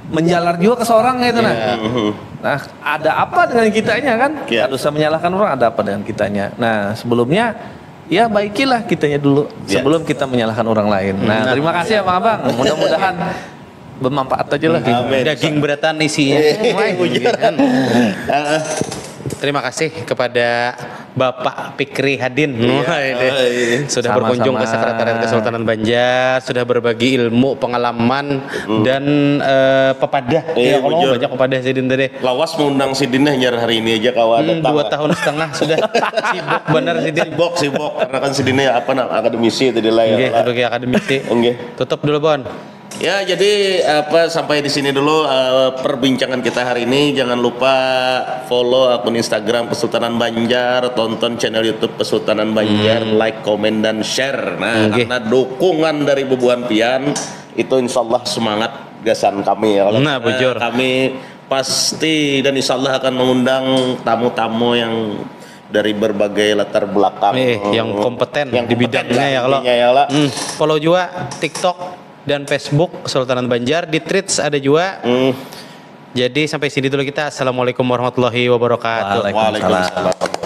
menjalar juga ke seorang gitu nah. Mhm. Nah, ada apa dengan kitanya kan? Iya. Tidak usah menyalahkan orang, ada apa dengan kitanya. Nah, sebelumnya ya baikilah kitanya dulu Iya. sebelum kita menyalahkan orang lain. Nah, terima kasih ya Bang Abang. Mudah-mudahan bermanfaat aja lah. Amin. Daging beratan isinya. Eh, Wah, bujur. iya. Heeh. Terima kasih kepada Bapak Fikri Hadin Wah, ini. Oh, iya. Sudah Sama-sama. Berkunjung ke Sekretariat Kesultanan Banjar, sudah berbagi ilmu, pengalaman dan eh, pepadah. Iya, Ya, kalau bujur. Banyak pepadah sidin tadi. Lawas mengundang sidin jar hari ini aja kawan Hmm, datang. Dua tahun setengah sudah sibuk benar sidin. Sibuk, sibuk karena kan sidin ya apa nah akademisi tadi lah ya. Nggih, Lah. Sebagai akademisi. Nggih. Tutup dulu Bon. Ya, jadi apa sampai di sini dulu eh, perbincangan kita hari ini. Jangan lupa follow akun Instagram Kesultanan Banjar, tonton channel YouTube Kesultanan Banjar, like, komen dan share. Nah, Nggih. Karena dukungan dari bubuhan pian itu insya Allah semangat gasan kami ya. Kalau Nah, kita- bujur. Kami pasti dan insya Allah akan mengundang tamu-tamu yang dari berbagai latar belakang. Eh, yang kompeten Yang di kompeten bidangnya lah ya kalau. intinya ya lah. Hmm, follow juga TikTok dan Facebook Kesultanan Banjar, di Threads ada juga. Hmm. Jadi sampai sini dulu kita. Assalamualaikum warahmatullahi wabarakatuh. Waalaikumsalam. Waalaikumsalam.